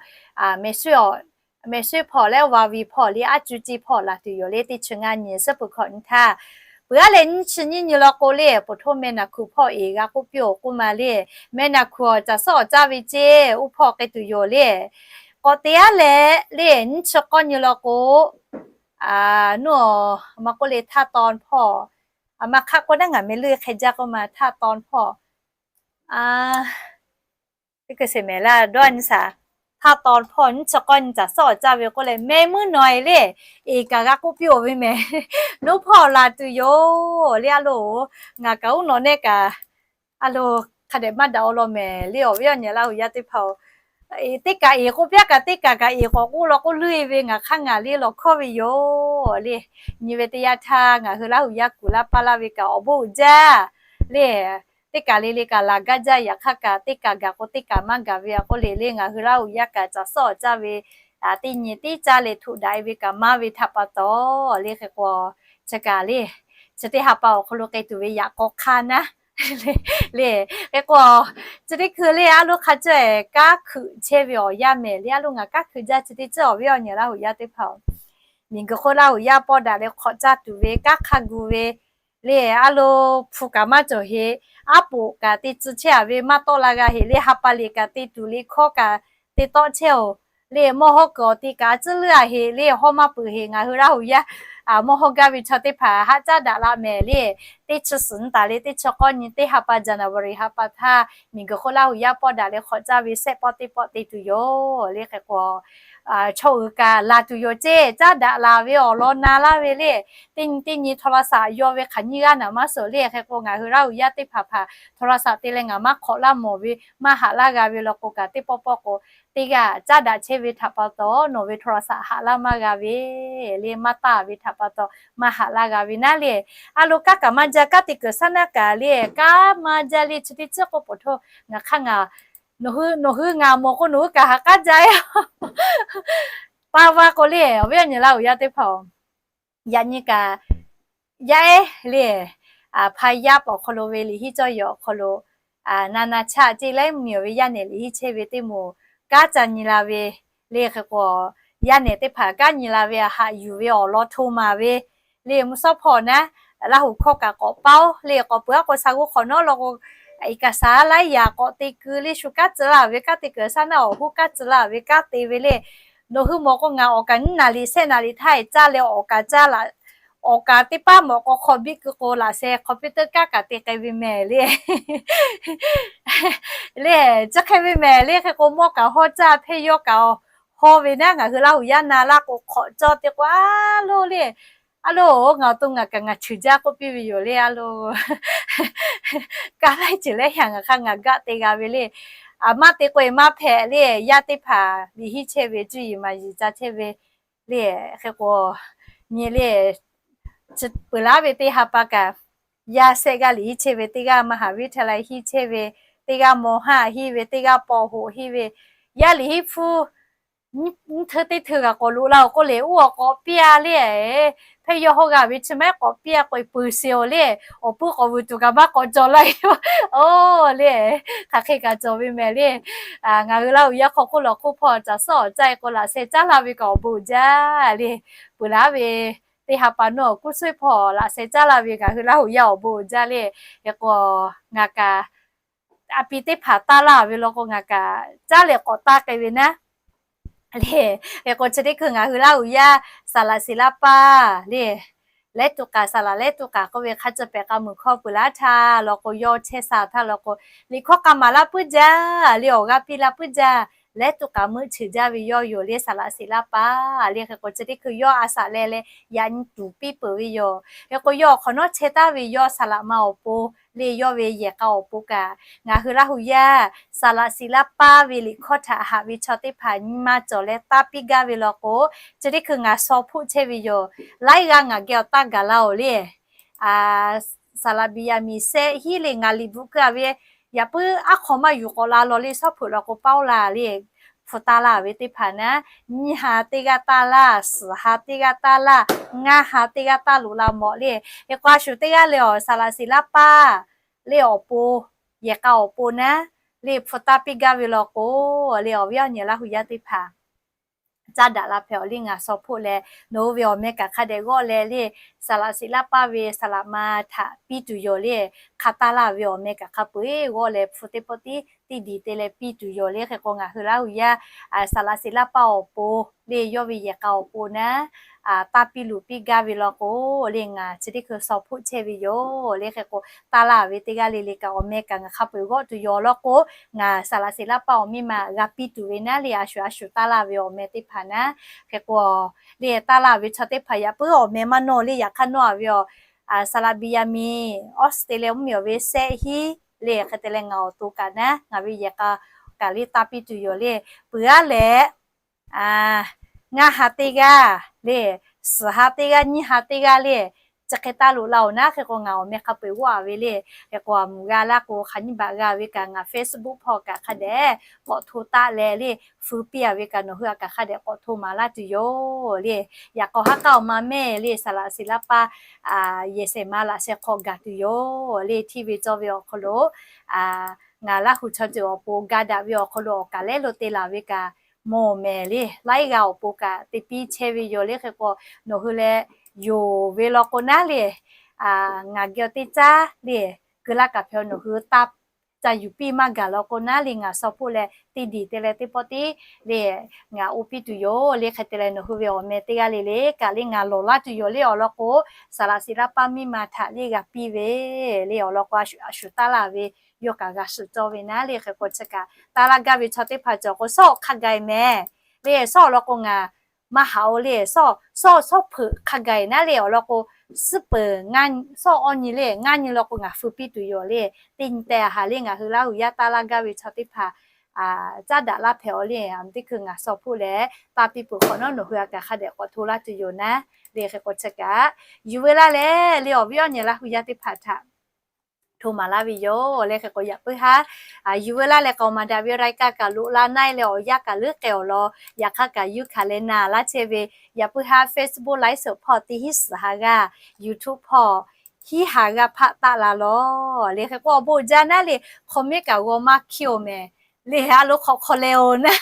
mehˍ suiˉ hpawˇ leh wa vi hpawˇ le aˉ cuˇ ciˇ hpawˇ laˬ tuˬ yoˬ le. Teˇ chi ngaˇ nyi suhˉ peuˬ hkawꞈ nyi htaˇ peuˬ aˉ leh nyiˇ chi nyiˇ nyi law k'o le poˬ htoˇ meh naˬ hkuꞈ hpawˇ eˬ g'a k'oˆ piˇ-oˬ k'oˆ ma le. Meh naˬ hkuꞈ awˬ caˬ suhˉ awˬ caˇ ve ceˇ uˉ hpawˇ k'ai tuˬ yoˬ le. K'awꞈ te aˉ leh le nyiˇ chi k'awˇ nyi law k'o nuˉ a, aˬ ma k'oˆ le htaˇ tawn hpawˇ, aˬ ma hk'aˆ k'oˆ naˉ ngaˬ meh leuˇ hk'e jaˇ k'oˆ ma htaˇ tawn hpawˇ, teˇ hkui sheˍ mehˍ laˇ dawˇ nyi shaˍ. Htaˇ tawn hpawˇ nyiˇ chi k'awˇ nyi caˬ suhˉ awˬ caˇ ve k'oˆ leh meh muiˉ nawˬ e le eˬ kaꞈ g'a k'oˆ piˇ-oˬ ve mehˍ. Nuˉ hpawˇ laˬ tuˬ yoˬ le. A loˬ ngaˬ kaꞈ uˉ nawˬ nehˆ kaꞈ a loˬ hk'a dehꞈ maˇ daꞈ awˬ lawn mehˍ le. Awˬ viˉ awˬ nyi Laˇ hu yaˇ teˇ hpaˍ-oˬ, teˇ kaˬ eˬ k'oˆ piˇ kaꞈ teˇ kaˬ kaꞈ eˬ k'awꞈ k'oˆ law k'oˆ leuˇ e ve ngaˬ hk'aˇ ngaˬ le lawˬ hkawˇ ve yoˬ le. Nyi ve teˇ yanˇ htaˇ ngaˬ hui Laˇ hu yaˇ kuˬ laˇ paˇ laˇ ve kaꞈ awˬ bon uiˍ jaˇ le. Teˇ kaˬ le le kaꞈ laˬ gaˇ jaˇ. Yaꞈ hk'aˇ kaꞈ teˇ kaˬ gaˬ k'o teˇ kaˬ maˇ gaˬ ve a k'oˆ le le ngaˬ hui Laˇ hu yaˇ kaꞈ caˬ suhˉ awˬ caˇ ve teˇ nyi teˇ caˇ leh htoꞈ daꞈ e ve kaꞈ maˇ ve htaꞈ pa taw le. Hk'e k'o chi kaˬ le chi teˇ ha pa awˬ hk'aw lo k'ai tuˬ ve yaꞈ k'aw hk'aˇ naˉ le. Hk'e k'o chi teˇ hkui le a loˇ hk'a cawˇ e kanˉ hkuiꞈ chehˇ ve awˬ yanˇ mehˍ le. A loˇ ngaˬ kanˉ hkuiꞈ jaˇ. Chi teˇ ceuˬ awˬ viˉ awˬ nyi Laˇ hu yaˇ teˇ hpaˍ-oˬ, miˬguiˬ hk'oˆ Laˇ hu yaˇ pawˇ daꞈ leh hk'awꞈ caˇ tuˬ ve kanˉ hk'a gu ve le a loˇ hpu kaꞈ maˇ cawˬ heꞈ, aˉ poꞈ kaꞈ te tcuh chehˇ a ve maˇ tawˆ la g'a heꞈ le. Ha pa liꞈ kaꞈ te tuˬ le hkawˇ kaꞈ te tawˆ chehˇ-oˬ le. Mawˇ hawˉ kuiˬ awˬ ti kaꞈ a tcuhˉ leuˉ a heꞈ le. Hawˉ maˇ peuˬ heꞈ ngaˬ hui Laˇ hu yaˇ mawˇ hawˉ gaˇ ve chaw teˇ hpaˍ haˆ caˉ daꞈ la mehˍ le. Teˇ chi suhˍ nyi taˍ le teˇ chi k'awˇ nyi teˇ ha pa January ha pa htaˇ miˬguiˬ hk'oˆ Laˇ hu yaˇ pawˇ daꞈ leh hk'awꞈ caˇ ve sehˆ pawˆ teˇ pawˆ te tuˬ yoˬ le. Hk'e k'o chaw uiˍ kaꞈ laˬ tuˬ yoˬ ceˇ. Caˉ daꞈ laˬ ve awˬ lawn na laˇ ve le. Teˇ nyi teˇ nyi โทรศัพท์ yaw ve hk'aˬ nyiˇ g'aˇ naˍ maˇ suhˍ le. Hk'e k'o ngaˬ hui Laˇ hu yaˇ teˇ hpaˍ hpaˍ โทรศัพท์ te leh ngaˬ maˇ hk'awꞈ laˇ mawˬ ve maˇ haꞈ laˇ g'a ve law k'o kaꞈ teˇ pawˆ pawˆ k'o teˇ g'aˇ caˉ daꞈ chehˇ ve htaꞈ pa taw nawˬ ve โทรศัพท์ haꞈ laˇ maˇ g'a ve le. Maˇ taˇ ve htaꞈ pa taw maˇ haꞈ laˇ g'a ve naˉ le. A loˇ kanˉ kaꞈ maˇ jaˇ. Kanˉ te kuiˬ shaˉ naˆ kaꞈ le kanˉ maˇ jaˇ le. Chi teˇ ceuˬ k'o poˬ htoˇ ngaˬ hk'aˇ ngaˬ nawˬ hui ngaˬ mawˬ k'o nawˬ hui kaꞈ haꞈ k'aˉ jaˇ e paˇ vaˇ k'o le, awˬ viˉ awˬ nyi Laˇ huˍ yaˇ teˇ hpaˍ-oˬ, yaꞈ nyi kaꞈ yaˇ ehˉ le, hpa yaˇ paˍ awˬ hk'aw lo ve liꞈ hiˉ cawˇ yehˬ awˬ hk'aw lo na na chaˆ ceˇ laiˉ mvuhˇmiˬ ve yaˇ nehˬ liꞈ hiˉ chehˇ ve teˇ moˍ kanˉ ca nyi la ve le. Hk'e k'o, yaˇ nehˬ teˇ hpaˍ kanˉ nyi la ve a haꞈ yuˬ ve awˬ lawn hto maˍ ve le, mvuhˇ shawˉ hpawˇ naˉ Laˇ huˍ hkawˇ kaꞈ k'awꞈ paˇ-oˆ le. K'awꞈ peuˬ-a k'o, sa g'uˇ hk'awꞈ nawˉ law k'o, iˉ kaˍ saˍ laiˉ yaꞈ k'awꞈ te keu le, shu kanˉ tcuh laˇ ve kanˉ te kuiˬ saˉ naˆ awˬ hoˉ kanˉ tcuh laˇ ve kanˉ te ve le. Nawˬ hui mawˬ k'o, ngaˬ awˬ kaˍ nyiˇ naˍ riˍ shehˆ naˍ riˍ htaˇ caˇ leh awˬ kaˍ caˇ laꞈ, awˬ kaˍ teˇ paˉ mawˬ k'o, hk'awꞈ biˆ keu k'o, laꞈ sheh computer kanˉ kaꞈ te k'ai ve mehˍ le. Le, chi hk'e ve mehˍ le. Hk'e k'o, mawˇ kaꞈ hawˇ caˇ, hpehˇ yawˇ kaꞈ hawˇ ve naˉ, ngaˬ hui Laˇ huˍ yaˇ na laˇ k'o, hk'awꞈ cawˇ te k'o, a loˇ le, a loˇ, ngaˬ awˬ to ngaˬ kaꞈ ngaˬ cheuˬ jaˇ k'oˆ piˇ ve yoˬ le, a loˇ. Kaˇ laiˉ ceuˬ leh yaꞈ ngaˬ hk'a ngaˬ gaˆ te g'a ve le. Maˇ te k'o-e maˇ hpehꞈ le, yaˇ teˇ hpaˍ liꞈ hiˉ chehˇ ve, cuˇ yiˍ maˍ yiˍ ca chehˇ ve le. Hk'e k'o, nyi le, peuˬ laˉ ve teˇ ha pa kaꞈ, yaˇ shehˆ g'aˇ liꞈ hiˉ chehˇ ve, teˇ g'aˇ มหาวิทยาลัย hiˉ chehˇ ve, teˇ g'aˇ ม.ห้า hiˉ ve, teˇ g'aˇ ป.หก hiˉ ve, yaˇ liꞈ hiˉ hpfuhˇ nyiˇ hteˇ teˇ hteˇ g'a k'awꞈ loꞈ la-oˬ k'oˆ le, oˇ awˬ k'awꞈ piˇ-a le. Hpehˇ yawˇ hawˇ g'a ve chi maˇ k'awꞈ piˇ-a k'o, peuˬ sheˍ-oˬ le. Awˬ puiˉ k'awꞈ vuiˬ tuˬ kaꞈ maˇ k'awꞈ cawˬ la yoˬ. Oˇ le, hk'aˬ hk'e kaꞈ cawˬ ve mehˍ le. Ngaˬ hui Laˇ huˍ yaˇ hk'aw hk'oˆ lawˬ hk'oˆ hpawˇ caˬ suhˉ awˬ caˇ-e k'o, laꞈ sheh caˉ laˇ ve kaꞈ awˬ bon uiˍ jaˇ le. Peuˬ laˉ ve teˇ ha pa nawˉ kuˇ suhˉ hpawˇ laꞈ sheh caˉ laˇ ve ngaˬ hui Laˇ huˍ yaˇ awˬ bon uiˍ jaˇ le. Hk'e k'o, ngaˬ kaꞈ a pi teˇ hpaˍ taˇ laˇ ve law k'o, ngaˬ kaꞈ caˉ leh k'awꞈ taˇ k'ai ve naˉ le. Hk'e k'o, chi teˇ hkui ngaˬ hui Laˇ huˍ yaˇ saˍ laꞈ siˍ laˇ paˇ le, laiˉ tuꞈ k'aˍ saˍ laꞈ laiˉ tuꞈ k'aˍ k'oˆ ve hk'a tcuh pehˍ k'a muiˬ hkawˇ peuˬ laˇ htaˇ law k'o, yawˇ chehˇ sha htaˇ law k'o, liꞈ hkawˇ k'a maˍ laˇ puiˉ jaˇ le, awˬ g'aˇ piˇ laˇ puiˉ jaˇ, laiˉ tuꞈ k'aˍ meuˆ cheuˬ jaˇ ve yawˇ yoˬ le, saˍ laꞈ siˍ laˇ paˇ le. Hk'e k'o, chi teˇ hkui yawˇ a shaꞈ leh leh yaꞈ nyi tuˍ piˇ peuˬ ve yoˬ. Hk'e k'o, yawˇ awˬ hk'awꞈ nawˉ chehˇ taˍ ve yawˇ saˍ laꞈ ma awˬ pon le, yawˇ ve yehˬ k'a awˬ pon kaꞈ ngaˬ hui Laˇ huˍ yaˇ saˍ laꞈ siˍ laˇ paˇ ve liꞈ hkawˇ htaꞈ haꞈ ve chaw teˇ hpaˍ nyi ma cawˬ leh taˇ piˇ gaˇ ve law k'o, chi teˇ hkui ngaˬ shaw hpoˆ chehˇ ve yoˬ. Laiˉ g'aˇ ngaˬ geh awˬ taˇ gaˬ la-oˬ le. Saˍ laꞈ biˍ yaˍ miˍ shehˆ hiˉ le, ngaˬ liꞈ bvuhꞈ keu-a ve yaꞈ puiˉ aˉ hk'aw maˇ yuˬ k'awꞈ la law le, shawˉ hpeuꞈ law k'o paoˇ la le. Hpu taˇ laˇ ve teˇ hpaˍ naˉ, nyiˇ ha teˇ g'aˇ taˇ laˇ, suhˍ ha teˇ g'aˇ taˇ laˇ, ngaˇ ha teˇ g'aˇ taˇ loꞈ la mawˬ le. Hk'e k'o, a shu teˇ g'aˇ le awˬ saˍ laꞈ siˍ laˇ paˇ le awˬ pon, yehˬ k'a awˬ pon naˉ le, hpu taˇ piˇ gaˇ ve law k'o le, awˬ viˉ awˬ nyi Laˇ huˍ yaˇ teˇ hpaˍ caˉ daꞈ la hpehꞈ-oˬ le. Ngaˬ shaw hpoˆ leh nawˬ hui ve awˬ meh kaꞈ hk'a dehꞈ g'awˆ leh le, saˍ laꞈ siˍ laˇ paˇ ve saˍ laꞈ ma htaꞈ piˇ tuˬ yoˬ le. Hk'a taˇ laˇ ve awˬ meh kaꞈ hk'a peu-eˬ g'awˆ leh hpu teˇ pawˆ tiˉ teˇ diˬ te leh piˇ tuˬ yoˬ le. Hk'e k'o, ngaˬ hui Laˇ huˍ yaˇ saˍ laꞈ siˍ laˇ paˇ awˬ pon le, yawˇ ve yehˬ k'a awˬ pon naˉ taˇ piˇ luˬ piˇ gaˇ ve law k'o le, ngaˬ chi teˇ hkui shaw hpoˆ chehˇ ve yoˬ le. Hk'e k'o, taˇ laˇ ve teˇ g'aˇ le le kaꞈ awˬ meh kaꞈ ngaˬ hk'a peu-eˬ g'awˆ tuˬ yoˬ law k'o, ngaˬ saˍ laꞈ siˍ laˇ paˇ awˬ miˇ ma g'a piˇ tuˬ ve naˉ le, a shu a shu taˇ laˇ ve awˬ meh teˇ hpaˍ naˉ. Hk'e k'o, le taˇ laˇ ve chaw teˇ hpaˍ yaꞈ puiˉ awˬ meh maˇ nawˇ le, yaꞈ hk'aˇ nawˇ-a ve awˬ saˍ laꞈ biˍ yaˍ miˍ Australia mvuhˇmiˬ awˬ ve shehˆ hiˉ le. Hk'e te leh ngaˬ awˬ to kaꞈ naˉ, ngaˬ ve yehˬ k'a kaꞈ le taˇ piˇ tuˬ yoˬ le. Peuˬ-a leh ngaˇ ha teˇ g'aˇ le, suhˍ ha teˇ g'aˇ, nyiˇ ha teˇ g'aˇ le, chi hk'e taˇ loꞈ la-oˬ naˉ. Hk'e k'o, ngaˬ awˬ meh hk'a peu-eˬ g'awˆ-a ve le. Hk'e k'o, a muiˬ g'a laˇ k'o, hk'aˬ nyiˇ baꞈ g'a ve kaꞈ ngaˬ Facebook hpawˇ kaꞈ hk'a dehꞈ k'awꞈ hto taˆ leh le, feu piˇ-a ve kaꞈ nawˬ hui a kaꞈ hk'a dehꞈ k'awꞈ hto maˍ laˇ tuˬ yoˬ le. Yaꞈ k'aw haˉ k'aˉ awˬ ma mehˇ le, saˍ laꞈ siˍ laˇ paˇ yehˬ shehˍ ma laꞈ sheh hk'aw gaˬ tuˬ yoˬ le. Hteˇ ve cawˇ ve awˬ hk'aw lo ngaˬ Laˇ huˍ chaw ceuˬ awˬ pon ga daꞈ ve awˬ hk'aw lo awˬ kaˍ lehˉ lo te laˬ ve kaꞈ mawˬ mehˍ le. Laiˉ g'aˇ awˬ pon kaꞈ te piˇ chehˇ ve yoˬ le. Hk'e k'o, nawˬ hui leh yonˍ ve law k'o naˉ le, ngaˬ geh awˬ teˇ caˉ le, keu laˇ kaꞈ hpehꞈ-oˬ. Nawˬ hui taˇ ca yuˬ piˇ maˇ gaˬ law k'o naˉ le, ngaˬ shaw hpoˆ leh teˇ diˬ te leh teˇ pawˆ tiˉ le ngaˬ oˇ piˇ tuˬ yoˬ le. Hk'e te leh nawˬ hui ve awˬ meh teˇ g'aˇ le le kaꞈ le ngaˬ lawˬ laˇ tuˬ yoˬ le. Awˬ lawn k'o, saˍ laꞈ siˍ laˇ paˇ miˇ ma htaꞈ le g'a piˇ ve le. Awˬ lawn k'o, a shu taˇ laˇ ve yawˇ kaꞈ g'a shiˍ cawˇ ve naˉ le. Hk'e k'o, chi kaꞈ taˇ laˇ gaˇ ve chaw teˇ hpaˍ cawˬ k'o, shawˉ hk'a gaˬ-e mehˍ le. Shawˉ awˬ lawn k'o, ngaˬ maˇ haꞈ-oˬ le. Shawˉ shawˉ hpeuꞈ hk'a gaˬ-e naˉ le. Awˬ lawn k'o, suhˉ peuˬ shawˉ awˇ nyi le, ngaˇ nyi law k'o ngaˬ feu piˇ tuˬ yoˬ le. Teˇ nyi teh a haꞈ le ngaˬ hui Laˇ huˍ yaˇ taˇ laˇ gaˇ ve chaw teˇ hpaˍ caˉ daꞈ laˇ hpehꞈ-oˬ le. Teˇ hkui ngaˬ shaw hpoˆ leh taˇ piˇ peuˬ hk'awꞈ nawˉ nawˬ hui a kaꞈ hk'a dehꞈ k'awꞈ hto laˇ tuˬ yoˬ naˉ le. Hk'e k'o, chi kaꞈ yuˬ ve laˇ leh le, awˬ viˉ awˬ nyi Laˇ huˍ yaˇ teˇ hpaˍ htaꞈ hto maˍ laˇ ve yoˬ. Leh hk'e k'o yaꞈ puiˉ haˉ yuˬ veu laˇ leh k'aoˍ maˍ daꞈ ve awˬ รายการ kaꞈ loꞈ la na e leh awˬ yanˇ kaꞈ leuˉ k'ai awˬ lawn, yaꞈ hk'aˇ kaꞈ yuˇ hkanˍ leh na laˇ chehˇ ve, yaꞈ puiˉ haˉ Facebook ไลฟ์สด hpawˇ teˇ hinˉ suhˍ ha g'aˇ, YouTube hpawˇ hiˉ ha g'aˇ hpaˆ taˆ la lawˬ. Leh hk'e k'o awˬ bon uiˍ jaˇ naˉ leh comment kaꞈ g'aw maˇ hkiˇ-oˬ mehˍ. Leh a lo hk'awꞈ hk'aw leh-oˬ naˉ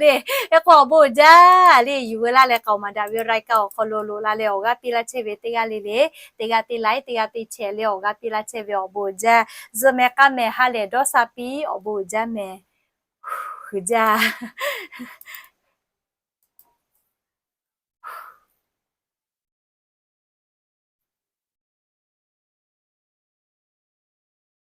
leh, hk'e k'o awˬ bon uiˍ jaˇ. Leh yuˬ veu laˇ leh k'aoˍ maˍ daꞈ ve awˬ รายการ awˬ hk'aw lo loꞈ la leh awˬ g'aˇ piˇ laˇ chehˇ ve teˇ g'aˇ le le, teˇ g'aˇ teˇ like, teˇ g'aˇ teˇ share leh awˬ g'aˇ piˇ laˇ chehˇ ve awˬ bon uiˍ jaˇ. Zuhꞈ mehˍ k'a mehˍ ha lehˬ dawˇ sha piˇ, awˬ bon uiˍ jaˇ mehˍ. Hui jaˇ.